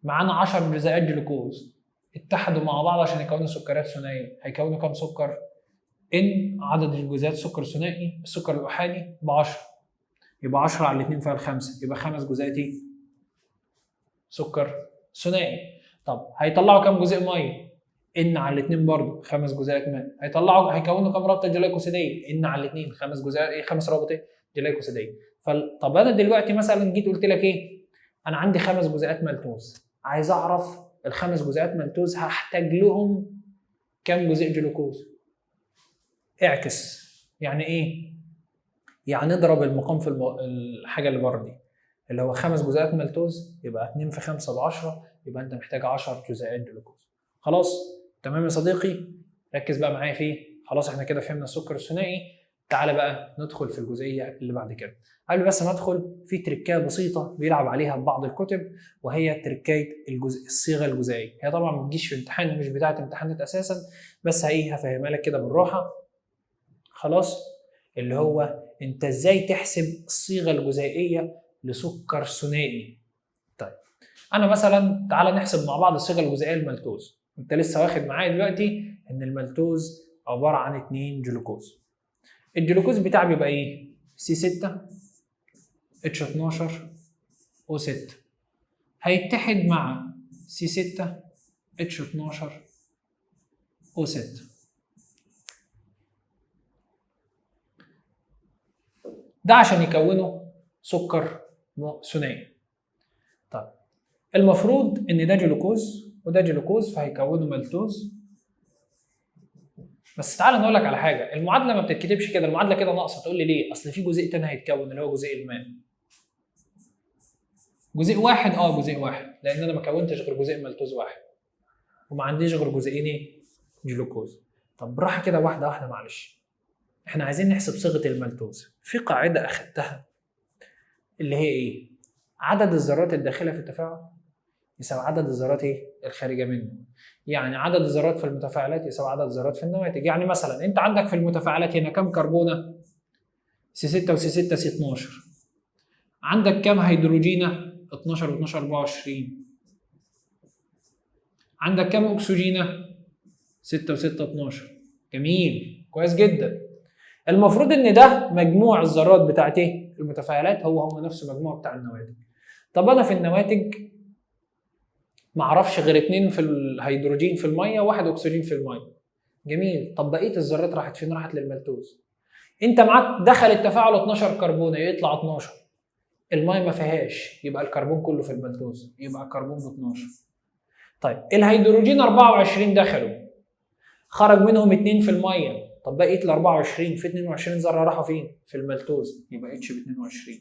معانا 10 جزيئات جلوكوز اتحدوا مع بعض عشان يكونوا سكريات ثنائية، هيكونوا كام سكر؟ N عدد الجزيئات سكر ثنائي، السكر الاحادي ب 10، يبقى 10 على 2 فيها 5، يبقى 5 جزيئات ايه؟ سكر ثنائي. طب هيطلعوا كام جزيء مية؟ N على 2 برضه 5 جزيئات ماء. هيطلعوا هيكونوا كام رابطه جلايكوسيديه؟ N على 2 5 جزيئات ايه؟ 5 روابط ايه؟ جلايكوسيديه. طب انا دلوقتي مثلا جيت قلت لك ايه؟ انا عندي 5 جزيئات مالتوز، عايز اعرف ال5 جزيئات مالتوز هحتاج لهم كام جزيء جلوكوز؟ اعكس. يعني ايه؟ يعني اضرب المقام في الحاجة اللي بره دي، اللي هو 5 جزيئات مالتوز يبقى 2 في 5 ب 10، يبقى انت محتاج 10 جزيئات جلوكوز. خلاص؟ تمام يا صديقي؟ ركز بقى معايا فيه. خلاص احنا كده فهمنا السكر الثنائي. تعالى بقى ندخل في الجزئية اللي بعد كده. قبل بس ما ادخل، في تركايه بسيطة بيلعب عليها بعض الكتب، وهي تركايه الجزء الصيغة الجزيئيه. هي طبعا ما بتجيش في امتحان ومش بتاعه امتحانات اساسا، بس ايه هفهمها لك كده بالراحة. خلاص؟ اللي هو انت ازاي تحسب الصيغة الجزيئيه لسكر ثنائي. طيب انا مثلا تعالى نحسب مع بعض الصيغة الجزيئيه للمالتوز. انت لسه واخد معايا دلوقتي ان المالتوز عبارة عن 2 جلوكوز. الجلوكوز بتاعي بيبقى ايه؟ C 6 H 12 O 6، هيتحد مع C 6 H 12 O 6. ده عشان يكونوا سكر ثنائي. طيب المفروض ان ده جلوكوز وده جلوكوز، فهيكونوا مالتوز. بس تعالى نقول لك على حاجة، المعادلة ما بتتكتبش كده، المعادلة كده ناقصه. تقول لي ليه؟ اصل في جزيء تاني هيتكون اللي هو جزيء الماء. جزيء واحد، جزيء واحد، لان انا ما كونتش غير جزيء مالتوز واحد وما عنديش غير جزيئين ايه؟ جلوكوز. طب بالراحة كده واحدة واحدة معلش، احنا عايزين نحسب صيغة المالتوز. في قاعدة اخدتها اللي هي ايه؟ عدد الذرات الداخلة في التفاعل يساوي عدد الذرات ايه؟ الخارجة منه. يعني عدد الذرات في المتفاعلات يساوي عدد الذرات في النواتج. يعني مثلا انت عندك في المتفاعلات هنا كام كربونه؟ C 6 و C 6 C 12. عندك كام هيدروجينه؟ 12 و12 24. عندك كام اكسجينه؟ 6 و6 12. جميل، كويس جدا. المفروض ان ده مجموع الذرات بتاعت ايه؟ المتفاعلات، هو نفسه مجموع بتاع النواتج. طب انا في النواتج ما اعرفش غير 2 في الهيدروجين في المية وواحد اكسجين في المية. جميل. طب بقية الذرات راحت فين؟ راحت للمالتوز. انت معاك دخل التفاعل 12 كربونه، يطلع 12. المية ما فيهاش، يبقى الكربون كله في المالتوز، يبقى الكربون ب 12. طيب الهيدروجين 24 دخلوا، خرج منهم 2 في المية. طب بقية ال 24 في 22 ذره راحوا فين؟ في المالتوز، يبقى H ب 22.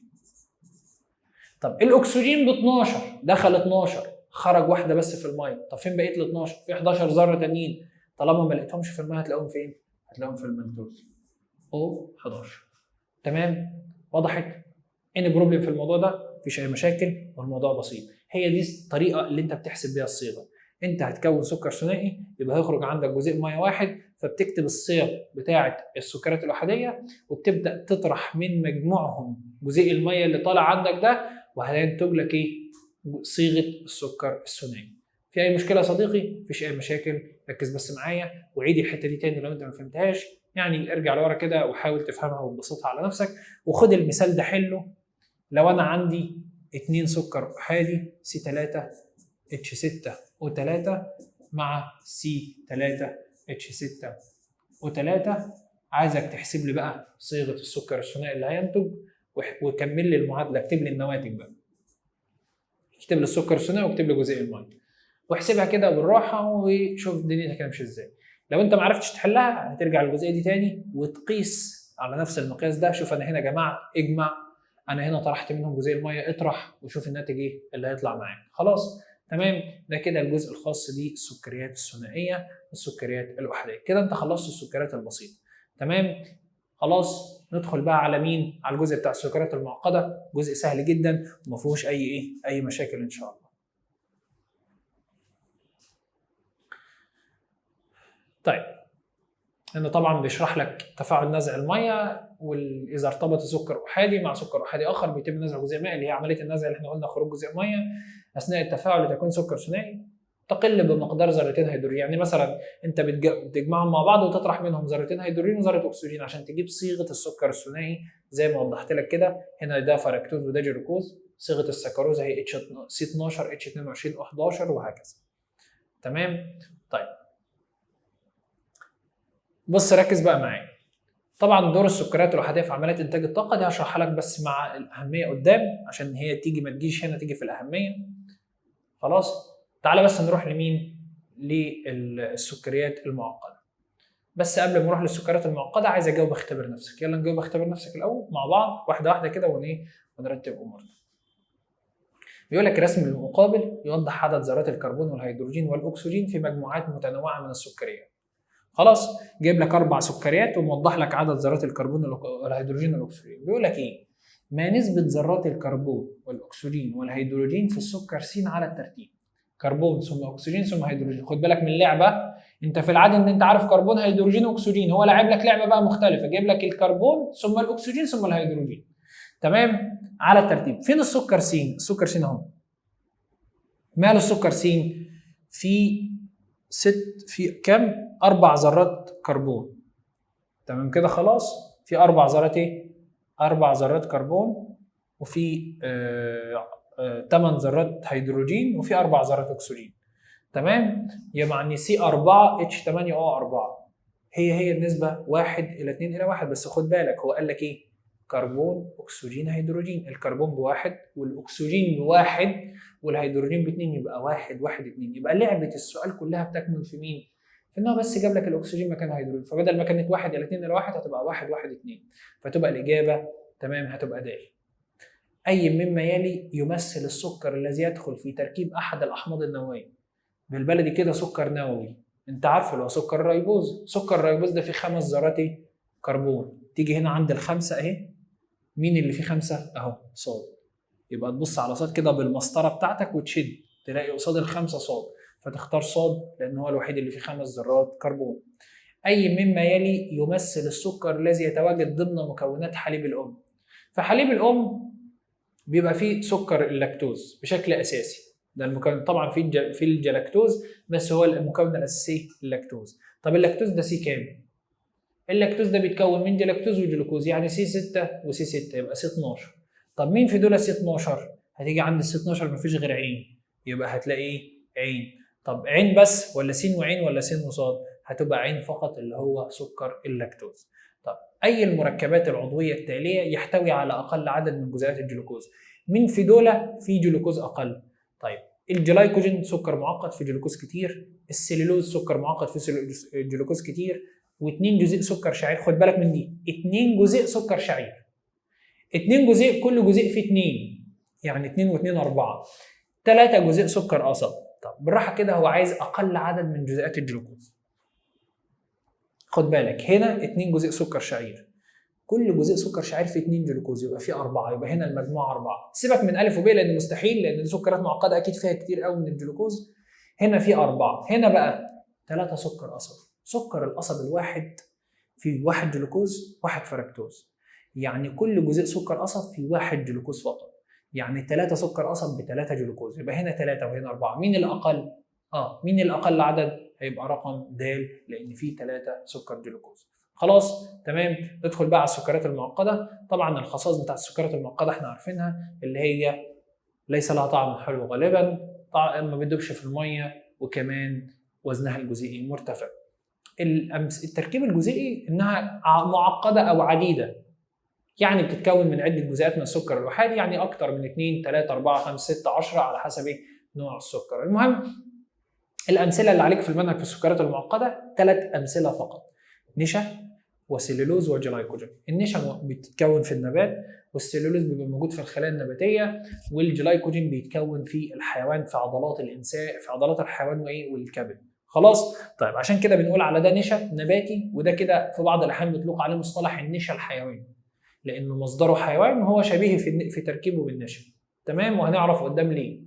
طب الاكسجين ب 12، دخل 12، خرج واحدة بس في المية. طب فين بقية ال 12؟ في 11 ذره تانيين، طالما ما لقيتهمش في المية هتلاقيهم فين؟ هتلاقيهم في المالتوز. O 11. تمام؟ وضحت؟ any problem في الموضوع ده؟ مفيش اي مشاكل والموضوع بسيط. هي دي الطريقة اللي انت بتحسب بيها الصيغة. انت هتكون سكر ثنائي يبقى هيخرج عندك جزيء مية واحد، فبتكتب الصيغ بتاعه السكريات الاحاديه وبتبدا تطرح من مجموعهم جزيء المية اللي طالع عندك ده، وهينتج لك ايه؟ صيغة السكر الثنائي. في اي مشكلة يا صديقي؟ مفيش اي مشاكل، ركز بس معايا وعيد الحتة دي تاني لو انت ما فهمتهاش، يعني ارجع لورا كده وحاول تفهمها وتبسطها على نفسك. وخد المثال ده حله. لو انا عندي 2 سكر احادي C3 H6 O3 مع C3 H6 O3، عايزك تحسب لي بقى صيغة السكر الثنائي اللي هينتج، وكمل لي المعادلة، اكتب لي النواتج بقى، اكتب لي السكر الثنائي واكتب لي جزيء المية، واحسبها كده بالراحة وشوف دنيتك هتمشي ازاي. لو انت ما عرفتش تحلها هترجع للجزئيه دي تاني وتقيس على نفس المقياس ده. شوف انا هنا جمعت اجمع، انا هنا طرحت منهم جزيء المية اطرح، وشوف الناتج ايه اللي هيطلع معاك. خلاص تمام، ده كده الجزء الخاص بالسكريات الثنائية والسكريات الاحاديه. كده انت خلصت السكريات البسيطة. تمام خلاص، ندخل بقى على مين؟ على الجزء بتاع السكريات المعقدة. جزء سهل جدا وما فيهوش اي ايه، اي مشاكل ان شاء الله. طيب هنا طبعا بيشرح لك تفاعل نزع المية، واذا ارتبط سكر احادي مع سكر احادي اخر بيتم نزع جزيء ماء، اللي هي عملية النزع اللي احنا قلنا خروج جزيء مية اثناء التفاعل لتكون سكر ثنائي تقل بمقدار ذرتين هيدروجين. يعني مثلا انت بتجمعهم مع بعض وتطرح منهم ذرتين هيدروجين وذره اكسجين عشان تجيب صيغة السكر الثنائي زي ما وضحت لك كده. هنا ده فركتوز وده جلوكوز، صيغة السكروز هي C12 H22 O11 وهكذا. تمام. طيب بص ركز بقى معايا. طبعا دور السكريات الاحاديه في عملية انتاج الطاقة دي هشرحها لك بس مع الاهمية قدام، عشان هي تيجي ما تجيش هنا، تيجي في الاهمية. خلاص تعالى بس نروح لمين؟ للسكريات المعقدة. بس قبل ما نروح للسكريات المعقدة عايز اجاوب اختبر نفسك. يلا نجاوب اختبر نفسك الاول مع بعض واحدة واحدة كده ونرتب امورنا. بيقول لك الرسم المقابل يوضح عدد ذرات الكربون والهيدروجين والاكسجين في مجموعات متنوعة من السكريات. خلاص جايب لك 4 سكريات وموضح لك عدد ذرات الكربون والهيدروجين والاكسجين. بيقول لك ايه؟ ما نسبه ذرات الكربون والاكسجين والهيدروجين في السكر س على الترتيب. كربون ثم اكسجين ثم هيدروجين. خد بالك من اللعبة، انت في العادة ان انت عارف كربون هيدروجين اكسجين، هو لاعب لك لعبه بقى مختلفة، جايب لك الكربون ثم الاكسجين ثم الهيدروجين. تمام على الترتيب. فين السكر س؟ السكر س اهو. ماله السكر س؟ في ست، في كام؟ 4 ذرات كربون. تمام كده خلاص، في 4 ذرات ايه؟ 4 ذرات كربون، وفي 8 ذرات هيدروجين، وفي 4 ذرات اكسجين. تمام، يعني C4 H8 O4 هي النسبة 1 إلى 2 إلى 1. بس خد بالك هو قال لك ايه؟ كربون اكسجين هيدروجين. الكربون ب1 والاكسجين ب1 والهيدروجين ب2، يبقى 1 1 2. يبقى لعبه السؤال كلها بتكمن في مين؟ في ان هو بس جاب لك الاكسجين مكان هيدروجين، فبدل ما كانت 1 الى 2 الى 1 هتبقى 1 1 2، فتبقى الاجابة تمام هتبقى د. اي مما يلي يمثل السكر الذي يدخل في تركيب احد الاحماض النووية؟ بالبلدي كده سكر نووي، انت عارفه اللي هو سكر الريبوز. سكر الريبوز ده فيه 5 ذرات كربون، تيجي هنا عند ال5 اهي، مين اللي فيه 5؟ اهو صاد. يبقى تبص على صاد كده بالمسطره بتاعتك وتشد، تلاقي قصاد ال5 صاد، فتختار صاد لان هو الوحيد اللي فيه 5 ذرات كربون. اي مما يلي يمثل السكر الذي يتواجد ضمن مكونات حليب الام؟ فحليب الام بيبقى فيه سكر اللاكتوز بشكل اساسي، ده المكون. طبعا في الجلاكتوز، بس هو المكون الاساسي اللاكتوز. طب اللاكتوز ده C كام؟ اللاكتوز ده بيتكون من جلاكتوز وجلوكوز، يعني C6 وC6، يبقى C12. طب مين في دول C12؟ هتيجي عند C12 مفيش غير عين، يبقى هتلاقي ايه؟ عين. طب عين بس ولا س وعين ولا س وصاد؟ هتبقى عين فقط اللي هو سكر اللاكتوز. طب اي المركبات العضوية التالية يحتوي على اقل عدد من جزيئات الجلوكوز؟ مين في دول في جلوكوز اقل؟ طيب الجلايكوجين سكر معقد في جلوكوز كتير، السليلوز سكر معقد في جلوكوز كتير، و2 جزيء سكر شعير. خد بالك من دي، 2 جزيء سكر شعير، 2 جزيء كل جزيء فيه 2، يعني 2 و2 4، 3 جزيء سكر قصب. طب بالراحة كده، هو عايز اقل عدد من جزيئات الجلوكوز. خد بالك هنا 2 جزيء سكر شعير، كل جزيء سكر شعير فيه 2 جلوكوز، يبقى فيه 4، يبقى هنا المجموعة 4. سيبك من الف وب لان مستحيل، لان دي سكرات معقدة اكيد فيها كتير قوي من الجلوكوز. هنا فيه 4، هنا بقى 3 سكر قصب. سكر القصب الواحد فيه 1 جلوكوز 1 فركتوز، يعني كل جزيء سكر قصب فيه 1 جلوكوز فقط، يعني 3 سكر قصب ب3 جلوكوز، يبقى هنا 3 وهنا 4. مين الاقل؟ مين الاقل عدد؟ هيبقى رقم د، لان فيه 3 سكر جلوكوز. خلاص تمام. ندخل بقى على السكريات المعقدة. طبعا الخصائص بتاع السكريات المعقدة احنا عارفينها، اللي هي ليس لها طعم حلو غالبا، طعم ما بيدوبش في المية، وكمان وزنها الجزيئي مرتفع. التركيب الجزيئي انها معقدة او عديدة، يعني بتتكون من عده جزيئات من السكر الوحيد، يعني اكتر من 2 3 4 5 6 10 على حسب ايه نوع السكر. المهم الامثلة اللي عليك في المنهج في السكريات المعقدة 3 امثلة فقط: نشا وسليلوز وجلايكوجين. النشا بتتكون في النبات، والسليلوز بيبقى موجود في الخلايا النباتية، والجلايكوجين بيتكون في الحيوان، في عضلات الانسان، في عضلات الحيوان وايه والكبد. خلاص؟ طيب عشان كده بنقول على ده نشا نباتي، وده كده في بعض الاحيان بيطلق عليه مصطلح النشا الحيواني، لانه مصدره حيوان وهو شبيه في تركيبه بالنشا. تمام؟ وهنعرف قدام ليه.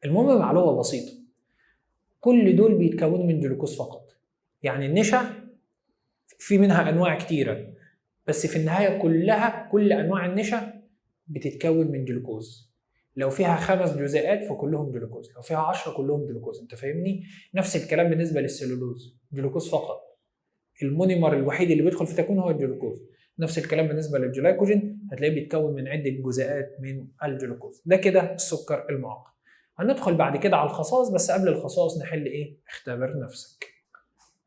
المهم معلومة بسيطة، كل دول بيتكونوا من جلوكوز فقط. يعني النشا في منها انواع كتيرة، بس في النهاية كلها كل انواع النشا بتتكون من جلوكوز. لو فيها 5 جزيئات فكلهم جلوكوز، لو فيها 10 كلهم جلوكوز. انت فاهمني؟ نفس الكلام بالنسبة للسلولوز، جلوكوز فقط. ال monomer الوحيد اللي بيدخل في تكوين هو الجلوكوز. نفس الكلام بالنسبة للجلايكوجين، هتلاقيه بيتكون من عده جزيئات من الجلوكوز. ده كده السكر المعقد. هندخل بعد كده على الخصائص، بس قبل الخصائص نحل ايه؟ اختبر نفسك.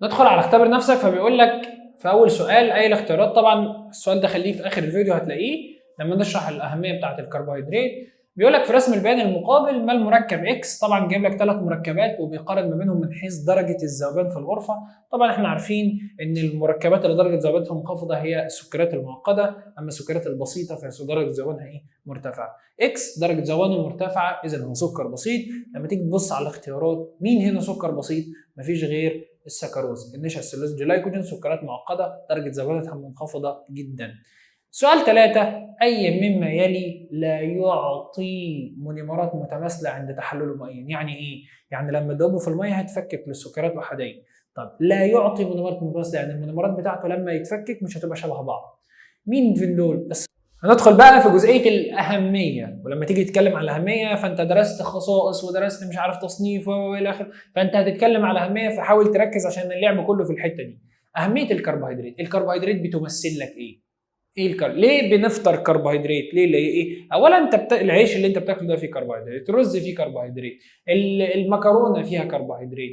ندخل على اختبر نفسك. فبيقول لك في اول سؤال اي الاختيارات، طبعا السؤال ده خليه في اخر الفيديو هتلاقيه لما نشرح الاهمية بتاعه الكربوهيدرات. بيقول لك في رسم البيان المقابل ما المركب X، طبعا جايب لك 3 مركبات وبيقارن ما بينهم من حيث درجه الذوبان في الغرفة. طبعا احنا عارفين ان المركبات اللي درجه ذوبانها منخفضة هي السكريات المعقدة، اما السكريات البسيطة فهي درجه ذوبانها ايه؟ مرتفعة. X درجه ذوبانه مرتفعة، اذا هو سكر بسيط. لما تيجي تبص على الاختيارات مين هنا سكر بسيط؟ مفيش غير السكروز، النشا، السلوز، جلايكوجين، سكريات معقدة درجه ذوبانها منخفضة جدا. سؤال 3، أي مما يلي لا يعطي مونيمرات متماثلة عند تحلله مائيا؟ يعني إيه؟ يعني لما تدوبه في المية هيتفكك للسكريات أحادية. طب لا يعطي مونيمرات متماثلة، يعني المونيمرات بتاعته لما يتفكك مش هتبقى شبه بعض. مين في دول؟ هندخل بقى في جزئية الأهمية، ولما تيجي تتكلم عن الأهمية فأنت درست خصائص ودرست مش عارف تصنيف وإلى آخره، فأنت هتتكلم على الأهمية، فحاول تركز عشان اللعب كله في الحتة دي. أهمية الكربوهيدرات، الكربوهيدرات بتمثل لك إيه؟ ايه ليه بنفطر كربوهيدرات؟ ليه ايه؟ اولا انت العيش اللي انت بتاكله ده فيه كربوهيدرات، الرز فيه كربوهيدرات، المكرونه فيها كربوهيدرات،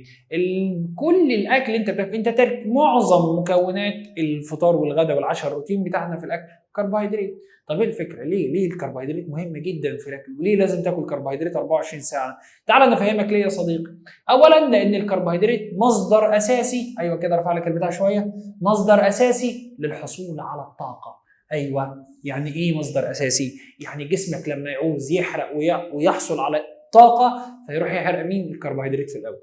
كل الاكل اللي انت بتاكله، انت ترك معظم مكونات الفطار والغداء والعشاء، الروتين بتاعنا في الاكل كربوهيدرات. طب ايه الفكرة؟ ليه الكربوهيدرات مهم جدا في الاكل؟ وليه لازم تاكل كربوهيدرات 24 ساعة؟ تعال نفهمك ليه يا صديقي. اولا لان الكربوهيدرات مصدر اساسي، ايوه كده ارفع لك البتاع شوية، مصدر اساسي للحصول على الطاقة. ايوه، يعني ايه مصدر اساسي؟ يعني جسمك لما يعوز يحرق ويحصل على طاقة فيروح يحرق مين؟ الكربوهيدرات في الاول.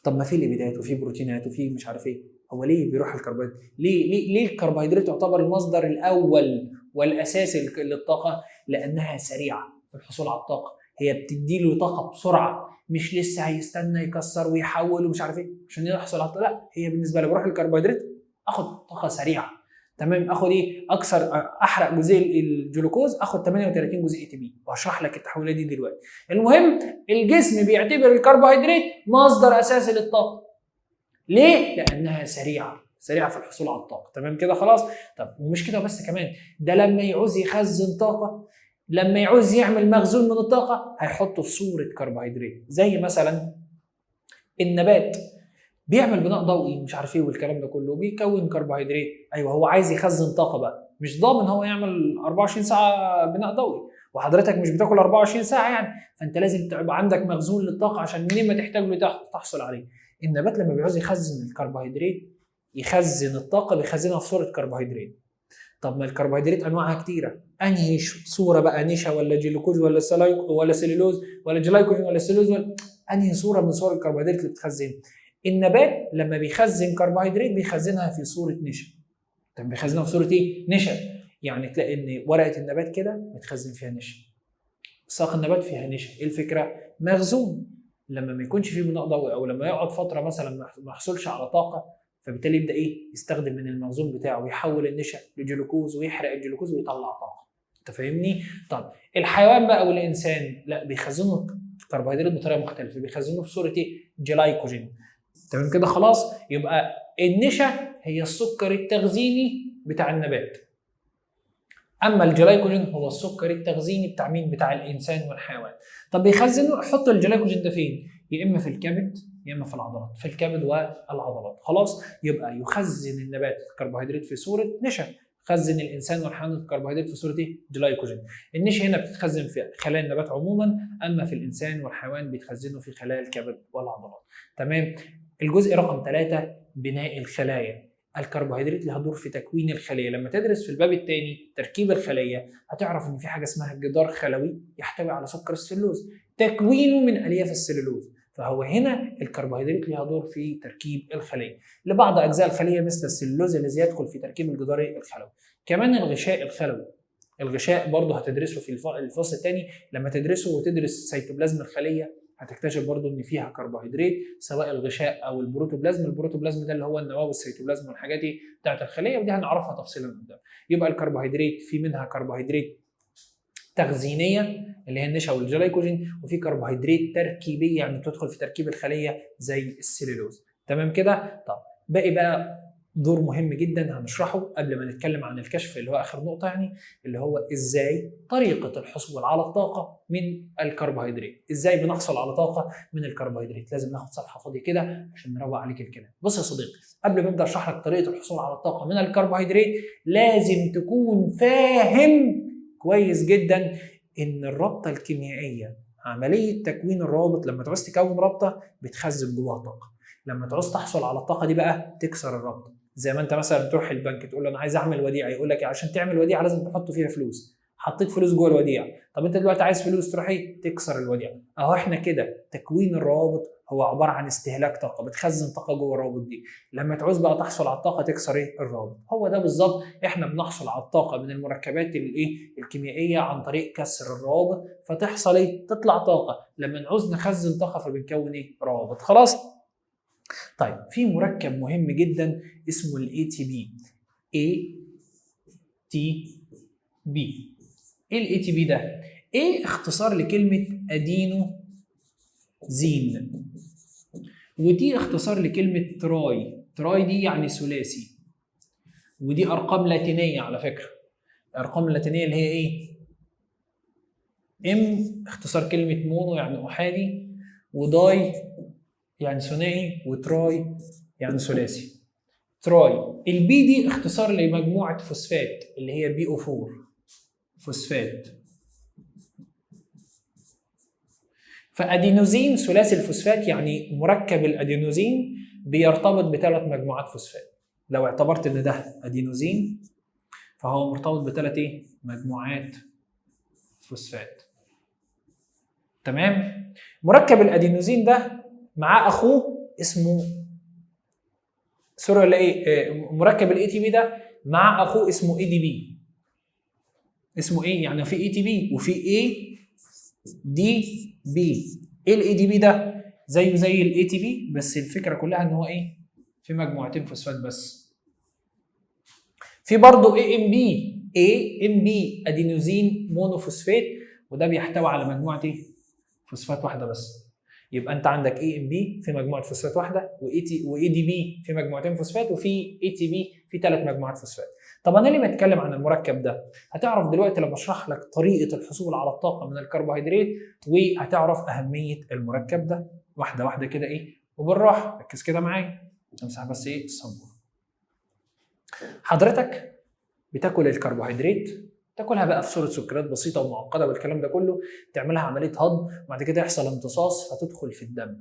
طب ما في ليبيدات وفي بروتينات وفي مش عارف ايه، هو ليه بيروح الكربوهيدرات؟ ليه ليه ليه الكربوهيدرات تعتبر المصدر الاول والاساسي للطاقة؟ لانها سريعة في الحصول على الطاقة، هي بتدي له طاقة بسرعة، مش لسه هيستنى يكسر ويحول ومش عارف ايه عشان يحصل على الطاقة، لا، هي بالنسبة لي بروح الكربوهيدرات اخد طاقة سريعة. تمام، اخد ايه؟ اكسر احرق جزيء الجلوكوز، اخد 38 جزيء ATP، وهشرح لك التحويله دي دلوقتي. المهم الجسم بيعتبر الكربوهيدرات مصدر اساسي للطاقة. ليه؟ لانها سريعة، سريعة في الحصول على الطاقة. تمام كده خلاص؟ طب ومش كده بس، كمان ده لما يعوز يخزن طاقة، لما يعوز يعمل مخزون من الطاقة هيحطه في صوره كربوهيدرات، زي مثلا النبات بيعمل بناء ضوئي مش عارف ايه والكلام ده كله، بيكون كربوهيدرات. ايوه، هو عايز يخزن طاقة بقى، مش ضامن هو يعمل 24 ساعة بناء ضوئي، وحضرتك مش بتاكل 24 ساعة يعني، فانت لازم تبقى عندك مخزون للطاقة عشان منين ما تحتاج له تحصل عليه. النبات لما بيعوز يخزن الكربوهيدرات، يخزن الطاقة، بيخزنها في صوره كربوهيدرات. طب ما الكربوهيدرات انواعها كتيرة، انهي صوره بقى؟ نشا ولا جلوكوز ولا ولا سليلوز ولا جلايكوجين ولا سليلوز ولا انهي صوره من صور الكربوهيدرات اللي بتخزن؟ النبات لما بيخزن كربوهيدرات بيخزنها في صوره نشا. طب بيخزنها في صوره ايه؟ نشا. يعني تلاقي ان ورقة النبات كده متخزن فيها نشا، ساق النبات فيها نشا. ايه الفكرة؟ مخزون. لما ما يكونش فيه بناء ضوئي او لما يقعد فترة مثلا ما يحصلش على طاقة، فبالتالي يبدا ايه؟ يستخدم من المخزون بتاعه ويحول النشا لجلوكوز ويحرق الجلوكوز ويطلع طاقة. انت فاهمني؟ طب الحيوان بقى والانسان لا، بيخزنوا الكربوهيدرات بطريقة مختلفة، بيخزنوه في صوره ايه؟ جلايكوجين. تمام كده خلاص؟ يبقى النشا هي السكر التخزيني بتاع النبات، اما الجلايكوجين هو السكر التخزيني بتاع مين؟ بتاع الانسان والحيوان. طب بيخزنوا، حط الجلايكوجين ده فين؟ يا اما في الكبد يا اما في العضلات، في الكبد والعضلات. خلاص؟ يبقى يخزن النبات الكربوهيدرات في صوره نشا، خزن الانسان والحيوان الكربوهيدرات في صوره ايه؟ جلايكوجين. النشا هنا بتتخزن في خلايا النبات عموما، اما في الانسان والحيوان بيتخزنوا في خلايا الكبد والعضلات. تمام؟ الجزء رقم 3 بناء الخلايا. الكربوهيدرات لها دور في تكوين الخلية. لما تدرس في الباب الثاني تركيب الخلية هتعرف ان في حاجة اسمها جدار خلوي يحتوي على سكر السلولوز، تكوينه من الياف السلولوز. فهو هنا الكربوهيدرات لها دور في تركيب الخلية لبعض اجزاء الخلية مثل السلولوز الذي يدخل في تركيب الجدار الخلوي. كمان الغشاء الخلوي، الغشاء برضه هتدرسه في الفصل الثاني. لما تدرسه وتدرس سيتوبلازم الخلية هتكتشف برضو ان فيها كربوهيدرات، سواء الغشاء او البروتوبلازم. البروتوبلازم ده اللي هو النواة والسيتوبلازم والحاجات دي بتاعت الخلية، ودي هنعرفها تفصيلا قدام. يبقى الكربوهيدرات في منها كربوهيدرات تخزينيه اللي هي النشا والجلايكوجين، وفي كربوهيدرات تركيبيه يعني بتدخل في تركيب الخلية زي السلولوز. تمام كده؟ طب باقي بقى دور مهم جدا هنشرحه قبل ما نتكلم عن الكشف اللي هو اخر نقطة، يعني اللي هو ازاي طريقه الحصول على الطاقة من الكربوهيدرات. ازاي بنحصل على طاقة من الكربوهيدرات؟ لازم ناخد صفحة فاضية كده عشان نروق عليك الكلام. بص يا صديقي، قبل ما ابدا اشرح لك طريقه الحصول على الطاقة من الكربوهيدرات لازم تكون فاهم كويس جدا ان الرابطة الكيميائية، عملية تكوين الروابط، لما تعوز تكون رابطه بتخزن جواها طاقة. لما تعوز تحصل على الطاقة دي بقى تكسر الرابطة. زي ما انت مثلا تروح البنك تقول له انا عايز اعمل وديعة، يقول لك عشان تعمل وديعة لازم تحط فيها فلوس. حطيت فلوس جوه الوديعة، طب انت دلوقتي عايز فلوس، تروح ايه؟ تكسر الوديعة. اهو احنا كده تكوين الروابط هو عبارة عن استهلاك طاقة، بتخزن طاقة جوه الروابط دي. لما تعوز بقى تحصل على الطاقة تكسر ايه؟ الروابط. هو ده بالظبط، احنا بنحصل على الطاقة من المركبات الايه؟ الكيميائية عن طريق كسر الروابط، فتحصل ايه؟ تطلع طاقة. لما نعوز نخزن طاقة فبنكون ايه؟ روابط. خلاص؟ طيب في مركب مهم جدا اسمه ال ATP. ATP. ايه ال ATP ده؟ A اختصار لكلمة ادينوزين، و T اختصار لكلمة tri، tri دي يعني ثلاثي، ودي ارقام لاتينية على فكرة. الارقام اللاتينية اللي هي ايه؟ M اختصار كلمة mono يعني احادي، و di يعني ثنائي، و tri يعني ثلاثي. tri. ال P دي اختصار لمجموعة فوسفات اللي هي PO 4 فوسفات. فادينوزين ثلاثي الفوسفات يعني مركب الادينوزين بيرتبط بثلاث مجموعات فوسفات. لو اعتبرت ان ده ادينوزين فهو مرتبط بثلاث ايه؟ مجموعات فوسفات. تمام؟ مركب الادينوزين ده معاه اخوه اسمه sorry ولا ايه؟ مركب ال ATP ده مع اخوه اسمه ADP. اسمه ايه؟ يعني في ATP وفي ADP. ايه ال ADP ده؟ زيه زي ال ATP، بس الفكرة كلها ان هو ايه؟ في مجموعتين فوسفات بس. في برضه اي ام بي، اي ام بي ادينوزين مونوفوسفات، وده بيحتوي على مجموعة ايه؟ فوسفات واحدة بس. يبقى انت عندك AMP في مجموعة فوسفات واحدة، و AT و ADP في مجموعتين فوسفات، وفي ATP في 3 مجموعات فوسفات. طب انا ليه بتكلم عن المركب ده؟ هتعرف دلوقتي لما اشرح لك طريقه الحصول على الطاقة من الكربوهيدرات، وهتعرف اهمية المركب ده واحدة واحدة كده ايه وبالراحه. ركز كده معايا، امسح بس ايه السبوره. حضرتك بتاكل الكربوهيدرات، تاكلها بقى في صوره سكريات بسيطة ومعقدة والكلام ده كله، تعملها عملية هضم، وبعد كده يحصل امتصاص فتدخل في الدم.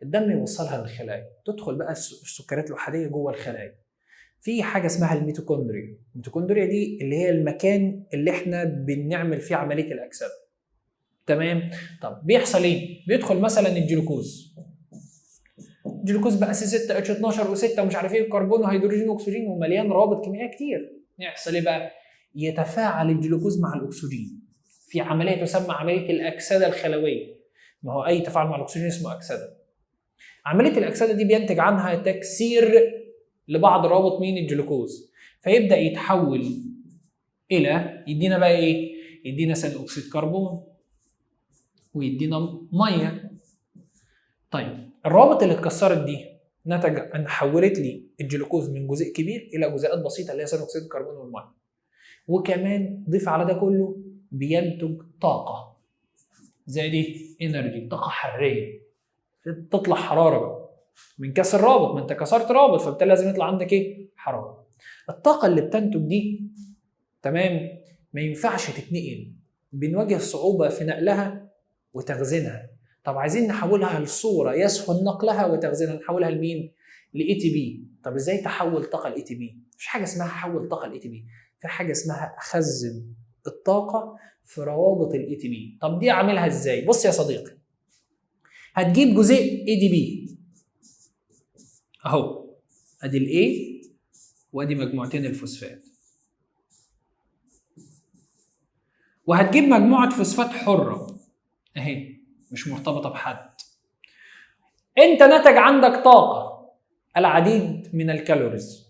الدم يوصلها للخلايا، تدخل بقى السكريات الاحاديه جوه الخلايا. في حاجة اسمها الميتوكوندريا. الميتوكوندريا دي اللي هي المكان اللي احنا بنعمل فيه عملية الاكسدة. تمام؟ طب بيحصل ايه؟ بيدخل مثلا الجلوكوز، جلوكوز بقى C6 H 12 O 6 ومش عارف ايه، وكربون وهيدروجين واكسجين، ومليان روابط كيميائية كتير. يحصل ايه بقى؟ يتفاعل الجلوكوز مع الاكسجين في عملية تسمى عملية الاكسدة الخلويه. ما هو اي تفاعل مع الاكسجين اسمه اكسده. عملية الاكسدة دي بينتج عنها تكسير لبعض روابط مين؟ الجلوكوز، فيبدا يتحول الى، يدينا بقى ايه؟ يدينا ثاني اكسيد كربون ويدينا مية. طيب الروابط اللي اتكسرت دي نتج ان حولت لي الجلوكوز من جزيء كبير الى جزيئات بسيطة اللي هي ثاني اكسيد الكربون والمية. وكمان ضيف على ده كله بينتج طاقة زي دي energy، طاقة حرارية، تطلع حرارة بقى من كسر رابط، ما انت كسرت رابط فبالتالي لازم يطلع عندك ايه؟ حرارة. الطاقة اللي بتنتج دي تمام ما ينفعش تتنقل، بنواجه صعوبة في نقلها وتخزينها. طب عايزين نحولها لصورة يسهل نقلها وتخزينها، نحولها لمين؟ ل ATP. طب ازاي تحول طاقة ل ATP؟ مفيش حاجة اسمها حول طاقة ل ATP، في حاجة اسمها اخزن الطاقة في روابط ال ATP. طب دي اعملها ازاي؟ بص يا صديقي، هتجيب جزيء ADP اهو، ادي ال A وادي مجموعتين الفوسفات، وهتجيب مجموعة فوسفات حره اهي مش مرتبطة بحد. انت نتج عندك طاقة العديد من ال calories،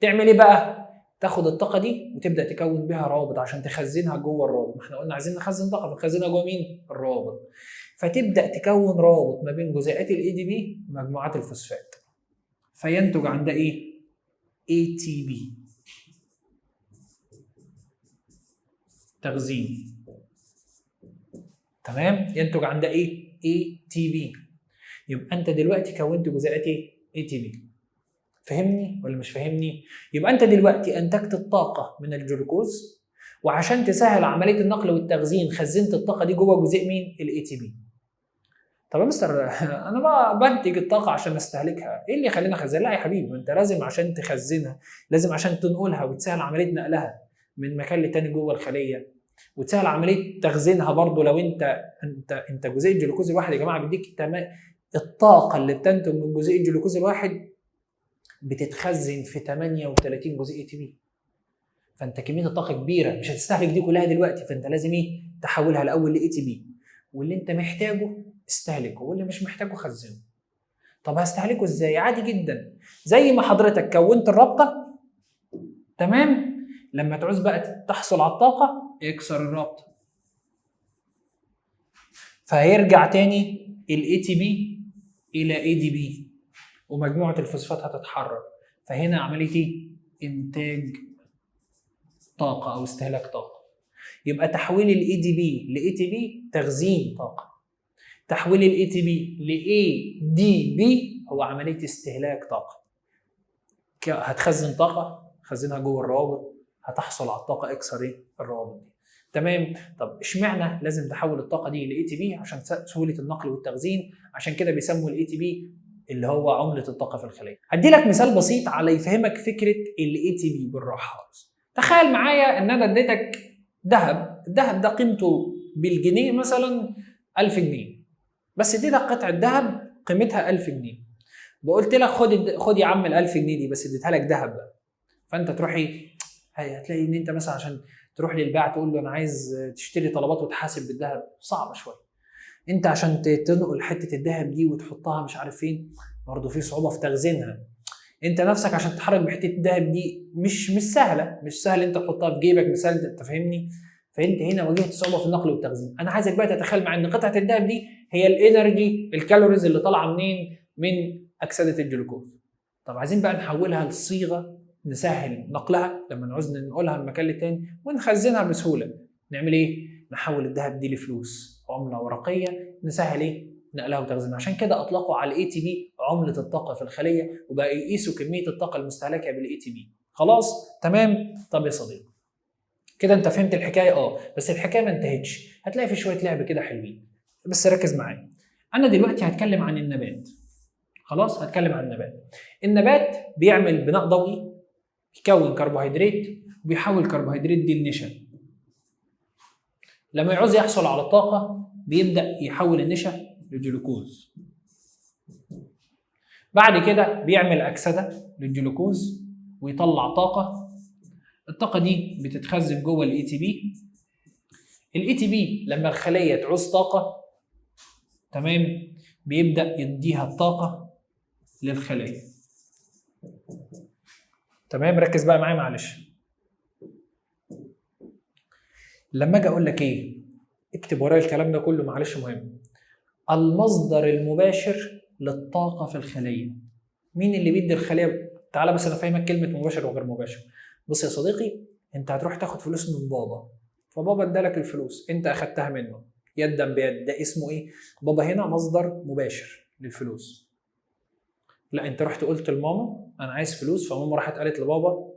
تعمل ايه بقى؟ تاخد الطاقة دي وتبدا تكون بيها روابط عشان تخزنها جوه الروابط. ما احنا قلنا عايزين نخزن طاقة، فنخزنها جوه مين؟ الروابط. فتبدا تكون روابط ما بين جزيئات ال ADP ومجموعات الفوسفات، فينتج عندها ايه؟ ATP، تخزين. تمام؟ ينتج عندها ايه؟ ATP. يبقى انت دلوقتي كونت جزيئات ايه؟ ATP. فهمني ولا مش فاهمني؟ يبقى انت دلوقتي انتجت الطاقة من الجلوكوز، وعشان تسهل عملية النقل والتخزين خزنت الطاقة دي جوه جزيء مين؟ ال ATP. طب يا مستر انا بقى بنتج الطاقة عشان استهلكها، ايه اللي يخليني اخزنها؟ لا يا حبيبي، ما انت لازم عشان تخزنها، لازم عشان تنقلها وتسهل عملية نقلها من مكان لتاني جوه الخلية، وتسهل عملية تخزينها برضو. لو انت جزيء الجلوكوز الواحد يا جماعة بيديك الطاقة اللي بتنتج من جزيء الجلوكوز الواحد بتتخزن في 38 جزيء ATP. فانت كمية الطاقة كبيرة، مش هتستهلك دي كلها دلوقتي، فانت لازم ايه؟ تحولها الاول ل ATP، واللي انت محتاجه استهلكه، واللي مش محتاجه خزنه. طب هستهلكه ازاي؟ عادي جدا، زي ما حضرتك كونت الرابطة تمام، لما تعوز بقى تحصل على الطاقة اكسر الرابطة، فهيرجع تاني ال ATP الى ADP، ومجموعة الفوسفات هتتحرر. فهنا عملية ايه؟ انتاج طاقة او استهلاك طاقة. يبقى تحويل ال ADP ل ATP تخزين طاقة، تحويل ال ATP ل ADP هو عملية استهلاك طاقة. هتخزن طاقة، خزنها جوه الروابط، هتحصل على الطاقة، اكسر ايه؟ الروابط دي. تمام؟ طب اشمعنى لازم تحول الطاقة دي ل ATP؟ عشان سهولة النقل والتخزين، عشان كده بيسموا ال ATP اللي هو عمله الطاقة في الخلية. هدي لك مثال بسيط على يفهمك فكرة ال ATP بالراحة خالص. تخيل معايا ان انا اديتك ذهب، الذهب ده قيمته بالجنيه مثلا 1000 جنيه، بس اديتك قطعه ذهب قيمتها 1000 جنيه، وقلت لك خد يا عم ال 1000 جنيه دي، بس اديتها لك ذهب بقى. فانت تروح ايه؟ هتلاقي ان انت مثلا عشان تروح للبائع تقول له انا عايز تشتري طلبات وتحاسب بالذهب، صعبة شوية. انت عشان تنقل حتة الذهب دي وتحطها مش عارف فين، برضه في صعوبة في تخزينها. انت نفسك عشان تتحرك بحته الذهب دي مش سهلة، مش سهل انت تحطها في جيبك، مش سهل، انت فاهمني؟ فانت هنا واجهت صعوبة في النقل والتخزين. انا عايزك بقى تتخيل مع ان قطعه الذهب دي هي ال energy، ال calories اللي طالعه منين؟ من اكسده الجلوكوز. طب عايزين بقى نحولها لصيغه نسهل نقلها لما نعوز ننقلها من مكان للتاني ونخزنها بسهولة. نعمل ايه؟ نحول الذهب دي لفلوس، عمله ورقية، نسهل ايه؟ نقلها وتخزينها. عشان كده اطلقوا على ال ATP عمله الطاقة في الخلية، وبقى يقيسوا كمية الطاقة المستهلكه بال ATP. خلاص؟ تمام؟ طب يا صديقي كده انت فهمت الحكاية؟ بس الحكاية ما انتهتش، هتلاقي في شوية لعب كده حلوين، بس ركز معايا. انا دلوقتي هتكلم عن النبات. خلاص؟ هتكلم عن النبات. النبات بيعمل بناء ضوئي، بيكون كربوهيدرات، وبيحول الكربوهيدرات دي لنشا. لما يعوز يحصل على الطاقة بيبدا يحول النشا لجلوكوز. بعد كده بيعمل اكسده للجلوكوز ويطلع طاقة. الطاقة دي بتتخزن جوه ال ATP. ال ATP لما الخلية تعوز طاقة، تمام، بيبدا يديها الطاقة للخليه. تمام، ركز بقى معايا معلش. لما اجي اقول لك ايه، اكتب ورايا الكلام ده كله معلش مهم. المصدر المباشر للطاقة في الخلية، مين اللي بيدي الخلية؟ تعالى بس انا فاهمك كلمة مباشر وغير مباشر. بص يا صديقي، انت هتروح تاخد فلوس من بابا، فبابا ادالك الفلوس، انت اخدتها منه يدا بيد، ده اسمه ايه؟ بابا هنا مصدر مباشر للفلوس. لا، انت رحت قلت لماما انا عايز فلوس، فماما راحت قالت لبابا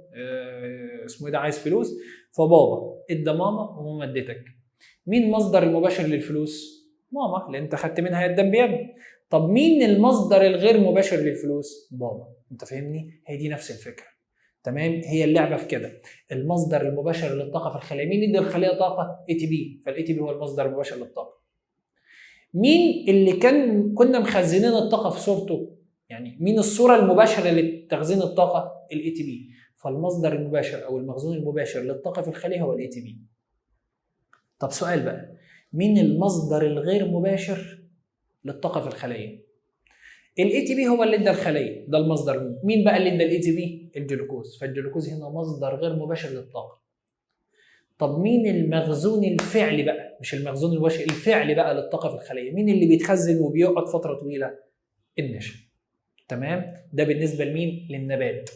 اسمه ايه ده عايز فلوس، فبابا ادى ماما وماما اديتك. مين مصدر المباشر للفلوس؟ ماما، لان انت خدت منها يدا بيد. طب مين المصدر الغير مباشر للفلوس؟ بابا. انت فاهمني؟ هي دي نفس الفكرة. تمام، هي اللعبة في كده. المصدر المباشر للطاقة في الخلية، مين يدي الخلية طاقة؟ ATP، فال ATP هو المصدر المباشر للطاقة. مين اللي كنا مخزنين الطاقة في صورته؟ يعني مين الصورة المباشرة لتخزين الطاقة؟ ال ATP. فالمصدر المباشر او المخزون المباشر للطاقة في الخلية هو ال ATP. طب سؤال بقى، مين المصدر الغير مباشر للطاقة في الخلية؟ ال ATP هو اللي ادى الخلية، ده المصدر. مين بقى اللي ادى ال ATP؟ الجلوكوز. فالجلوكوز هنا مصدر غير مباشر للطاقة. طب مين المخزون الفعلي بقى؟ مش المخزون المباشر، الفعلي بقى للطاقة في الخلية، مين اللي بيتخزن وبيقعد فترة طويلة؟ النشا. تمام، ده بالنسبة لمين؟ للنبات.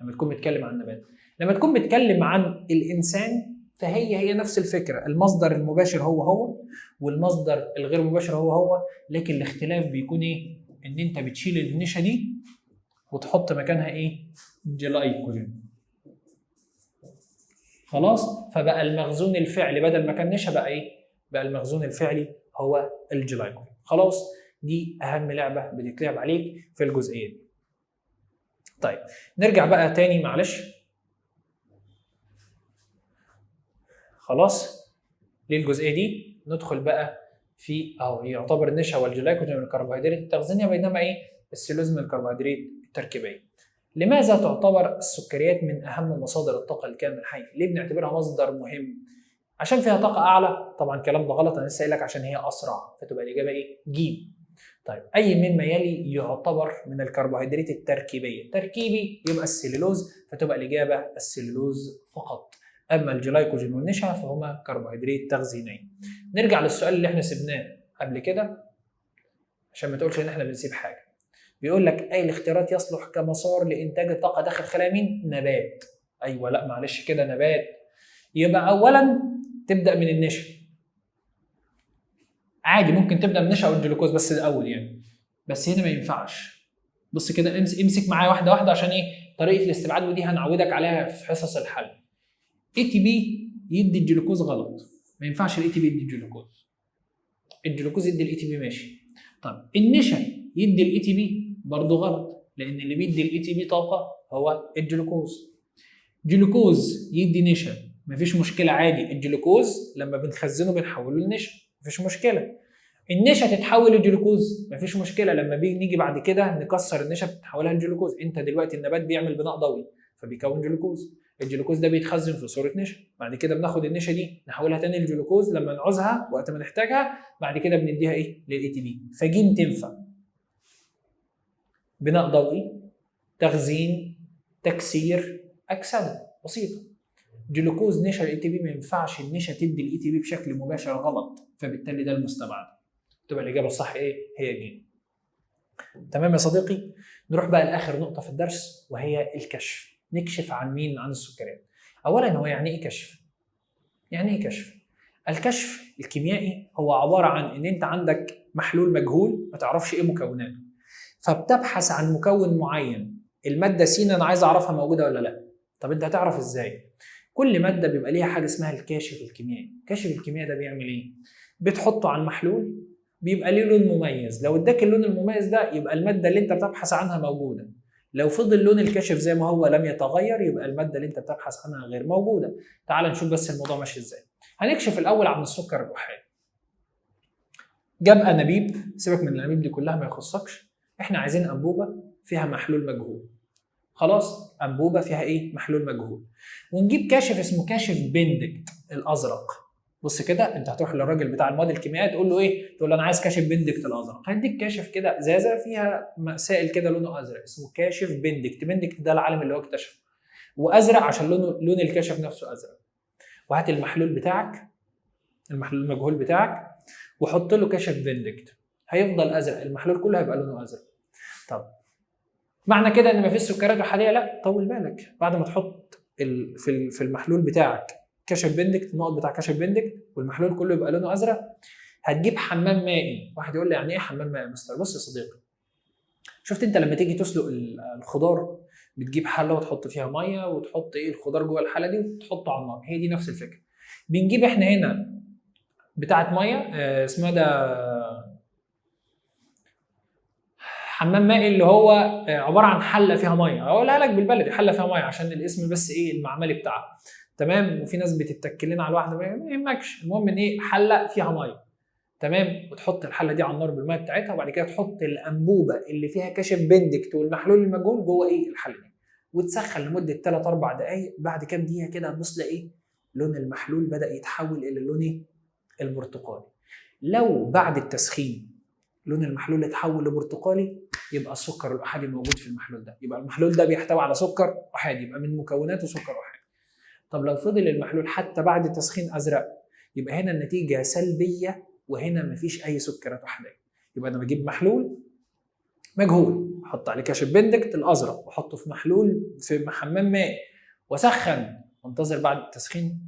لما تكون بتتكلم عن النبات. لما تكون بتتكلم عن الانسان فهي هي نفس الفكرة، المصدر المباشر هو هو والمصدر الغير مباشر هو هو، لكن الاختلاف بيكون ايه؟ ان انت بتشيل النشا دي وتحط مكانها ايه؟ جلايكوجين. خلاص، فبقى المخزون الفعلي بدل ما كان نشا بقى ايه؟ بقى المخزون الفعلي هو الجلايكوجين. خلاص، دي اهم لعبه بتتلعب عليك في الجزئية دي. طيب نرجع بقى تاني معلش، خلاص للجزئيه دي. ندخل بقى في اهو، يعتبر النشا والجلايكوجين من الكربوهيدرات التخزينيه، بينما ايه؟ السلوز من الكربوهيدرات التركيبيه. لماذا تعتبر السكريات من اهم مصادر الطاقة للكائن الحي؟ ليه بنعتبرها مصدر مهم؟ عشان فيها طاقة اعلى؟ طبعا الكلام ده غلط، انا لسه قايل لك عشان هي اسرع، فتبقى الاجابة ايه؟ ج. طيب اي مما يلي يعتبر من الكربوهيدرات التركيبيه؟ تركيبي يبقى السلولوز، فتبقى الاجابة السلولوز فقط. اما الجلايكوجين والنشا فهما كربوهيدرات تخزينيه. نرجع للسؤال اللي احنا سبناه قبل كده عشان ما تقولش ان احنا بنسيب حاجة. بيقول لك اي الاختيارات يصلح كمسار لانتاج الطاقة داخل خلايا مين؟ نبات. ايوه، لا معلش كده نبات، يبقى اولا تبدا من النشا. عادي ممكن تبدا من النشا او الجلوكوز بس الاول يعني، بس هنا ما ينفعش. بص كده، امسك معايا واحدة واحدة عشان ايه؟ طريقه الاستبعاد ودي هنعودك عليها في حصص الحل. ATP يدي الجلوكوز غلط، ما ينفعش ال ATP يدي الجلوكوز. الجلوكوز يدي ال ATP ماشي. طب النشا يدي ال ATP برضه غلط، لان اللي بيدي ال ATP طاقة هو الجلوكوز. جلوكوز يدي نشا مفيش مشكلة عادي، الجلوكوز لما بنخزنه بنحوله لنشا مفيش مشكلة. النشا تتحول لجلوكوز مفيش مشكلة، لما بنيجي بعد كده نكسر النشا بتحولها لجلوكوز. انت دلوقتي النبات بيعمل بناء ضوئي فبيكون جلوكوز، الجلوكوز ده بيتخزن في صوره نشا، بعد كده بناخد النشا دي نحولها تاني لجلوكوز لما نعوزها وقت ما نحتاجها، بعد كده بنديها ايه؟ لل ATP. فجيم تنفع بناء ضوئي، تخزين، تكسير، اكسده، بسيطة. جلوكوز نشا ال ATP ما ينفعش النشا تدي ال ATP بشكل مباشر غلط، فبالتالي ده المستبعد. تبقى الاجابة الصح ايه؟ هي ج. تمام يا صديقي، نروح بقى لاخر نقطة في الدرس وهي الكشف. نكشف عن مين؟ عن السكريات. اولا هو يعني ايه كشف؟ يعني ايه كشف؟ الكشف الكيميائي هو عبارة عن ان انت عندك محلول مجهول ما تعرفش ايه مكوناته، فبتبحث عن مكون معين. المادة س انا عايز اعرفها موجودة ولا لا. طب انت هتعرف ازاي؟ كل مادة بيبقى ليها حاجة اسمها الكاشف الكيميائي. الكاشف الكيميائي ده بيعمل ايه؟ بتحطه على المحلول بيبقى ليه لون مميز، لو اداك اللون المميز ده يبقى المادة اللي انت بتبحث عنها موجودة. لو فضل لون الكاشف زي ما هو لم يتغير يبقى المادة اللي انت بتبحث عنها غير موجودة. تعال نشوف بس الموضوع ماشي ازاي. هنكشف الاول عن السكر الاحادي. جاب انابيب، سيبك من الانابيب دي كلها ما يخصكش. احنا عايزين انبوبة فيها محلول مجهول. خلاص، انبوبة فيها ايه؟ محلول مجهول. ونجيب كاشف اسمه كاشف بندكت الازرق. بص كده، انت هتروح للراجل بتاع المواد الكيميائية تقول له ايه؟ تقول له انا عايز كاشف بندكت الازرق. هيديك كاشف كده، ازازة فيها سائل كده لونه ازرق اسمه كاشف بندكت. بندكت ده العالم اللي هو اكتشفه، وازرق عشان لونه، لون الكاشف نفسه ازرق. وهات المحلول بتاعك، المحلول المجهول بتاعك، وحط له كاشف بندكت، هيفضل ازرق، المحلول كله هيبقى لونه ازرق. طب معنى كده ان مفيش سكريات احادية؟ لا، طول بالك. بعد ما تحط في المحلول بتاعك كاشف بندكت، النقط بتاع كاشف بندكت، والمحلول كله يبقى لونه ازرق، هتجيب حمام مائي. واحد يقول لي يعني ايه حمام مائي يا مستر؟ بص يا صديقي، شفت انت لما تيجي تسلق الخضار بتجيب حله وتحط فيها مية وتحط ايه الخضار جوه الحلة دي وتحطه على النار، هي دي نفس الفكرة. بنجيب احنا هنا بتاعه مية، اسمها ده حمام مائي، اللي هو عبارة عن حله فيها مية، اقولها لك بالبلدي حله فيها مية عشان الاسم بس ايه المعملي بتاعها، تمام. وفي ناس بتتكل لنا على الواحدة، ما يهمكش، المهم ان ايه حله فيها مية، تمام. وتحط الحلة دي على النار بالمية بتاعتها، وبعد كده تحط الانبوبة اللي فيها كاشف بندكت والمحلول المجهول جوه ايه الحلة دي، وتسخن لمدة 3 4 دقائق. بعد كام دقيقة كده هتبص تلاقي ايه لون المحلول بدا يتحول الى اللون ايه البرتقالي. لو بعد التسخين لون المحلول اتحول لبرتقالي، يبقى السكر الاحادي موجود في المحلول ده، يبقى المحلول ده بيحتوي على سكر احادي، يبقى من مكوناته سكر احادي. طب لو فضل المحلول حتى بعد التسخين ازرق، يبقى هنا النتيجة سلبية وهنا مفيش اي سكرات احادية. يبقى انا بجيب محلول مجهول، احط عليه كاشف بندكت الازرق، واحطه في محلول في حمام مائي، واسخن وانتظر بعد التسخين،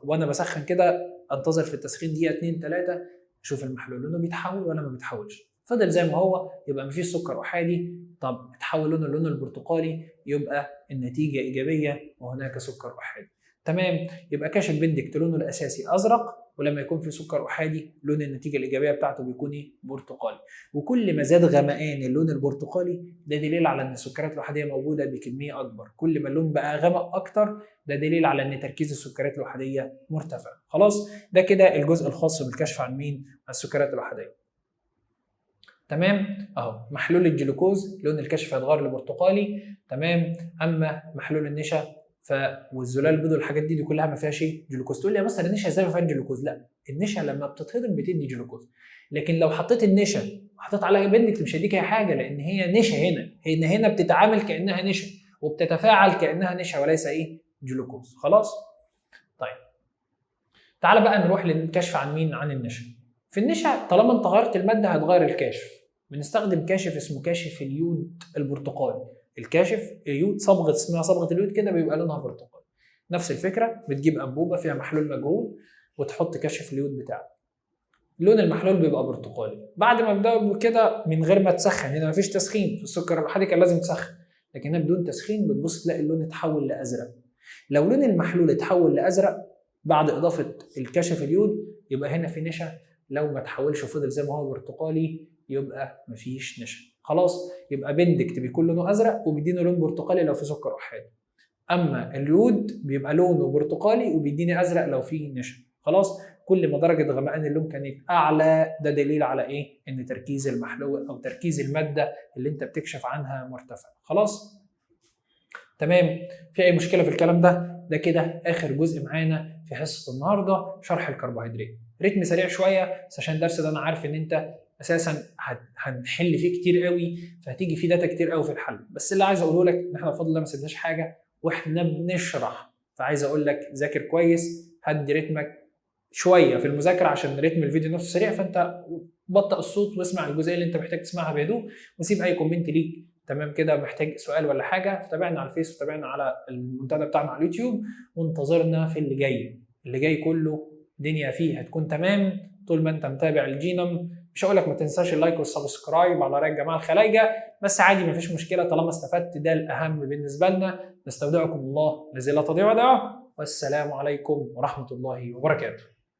وانا بسخن كده انتظر في التسخين دقيقة 2 3، اشوف المحلول لونه بيتحول ولا ما بيتحولش. فضل زي ما هو يبقى مفيش سكر احادي. طب اتحول لونه اللون البرتقالي، يبقى النتيجة ايجابية وهناك سكر احادي، تمام. يبقى كاشف بندكت لونه الاساسي ازرق، ولما يكون في سكر احادي لون النتيجة الايجابية بتاعته بيكون ايه؟ برتقالي. وكل ما زاد غمقان اللون البرتقالي ده دليل على ان السكريات الاحاديه موجودة بكمية اكبر. كل ما اللون بقى غمق اكتر ده دليل على ان تركيز السكريات الاحاديه مرتفع. خلاص، ده كده الجزء الخاص بالكشف عن مين؟ السكريات الاحاديه، تمام. اهو محلول الجلوكوز لون الكشف هيتغير لبرتقالي، تمام. اما محلول النشا والزلال البيض والحاجات دي كلها ما فيهاش ايه؟ جلوكوز. تقول لي يا مستر النشا ازاي ما فيهاش جلوكوز؟ لا، النشا لما بتتهضم بتدي جلوكوز، لكن لو حطيت النشا وحطيت عليها بندكت مش هيديك اي حاجة، لان هي نشا هنا، هنا بتتعامل كانها نشا وبتتفاعل كانها نشا وليس ايه؟ جلوكوز. خلاص؟ طيب تعالى بقى نروح للكشف عن مين؟ عن النشا. في النشا طالما انت غيرت المادة هتغير الكاشف. بنستخدم كاشف اسمه كاشف اليود البرتقالي. الكاشف اليود صبغة اسمها صبغة اليود كده بيبقى لونها برتقالي. نفس الفكرة، بتجيب انبوبة فيها محلول مجهول وتحط كاشف اليود بتاعك، لون المحلول بيبقى برتقالي. بعد ما بدا كده من غير ما تسخن، هنا مفيش تسخين، في السكر الاحادي كان لازم تسخن، لكن هنا بدون تسخين بتبص تلاقي اللون اتحول لازرق. لو لون المحلول اتحول لازرق بعد اضافه الكاشف اليود يبقى هنا في نشا، لو ما تحولش وفضل زي ما هو برتقالي يبقى مفيش نشا. خلاص، يبقى بندكت بيكون لونه ازرق وبيدينا لون برتقالي لو في سكر احادي، اما اليود بيبقى لونه برتقالي وبيديني ازرق لو فيه نشا. خلاص، كل ما درجه غمقان اللون كانت اعلى ده دليل على ايه؟ ان تركيز المحلول او تركيز المادة اللي انت بتكشف عنها مرتفع. خلاص، تمام. في اي مشكلة في الكلام ده؟ ده كده اخر جزء معانا في حصة النهارده، شرح الكربوهيدرات. رتم سريع شوية بس عشان الدرس ده انا عارف ان انت اساسا هنحل فيه كتير قوي، فهتيجي فيه data كتير قوي في الحل. بس اللي عايز اقوله لك ان احنا بفضل الله ما سيبناش حاجة واحنا بنشرح، فعايز اقول لك ذاكر كويس، هدي رتمك شوية في المذاكرة عشان رتم الفيديو نفسه سريع، فانت بطئ الصوت واسمع الجزئية اللي انت محتاج تسمعها بهدوء، وسيب اي comment ليك، تمام كده. محتاج سؤال ولا حاجة فتابعنا على الفيس وتابعنا على المنتدى بتاعنا على اليوتيوب، وانتظرنا في اللي جاي. اللي جاي كله دنيا فيه هتكون تمام طول ما انت متابع الجينوم. مش هقول لك ما تنساش ال like وال subscribe على راي الجماعة الخلايجه، بس عادي مفيش مشكلة طالما استفدت، ده الاهم بالنسبة لنا. نستودعكم الله الذي لا تضيع ودائعه، والسلام عليكم ورحمة الله وبركاته.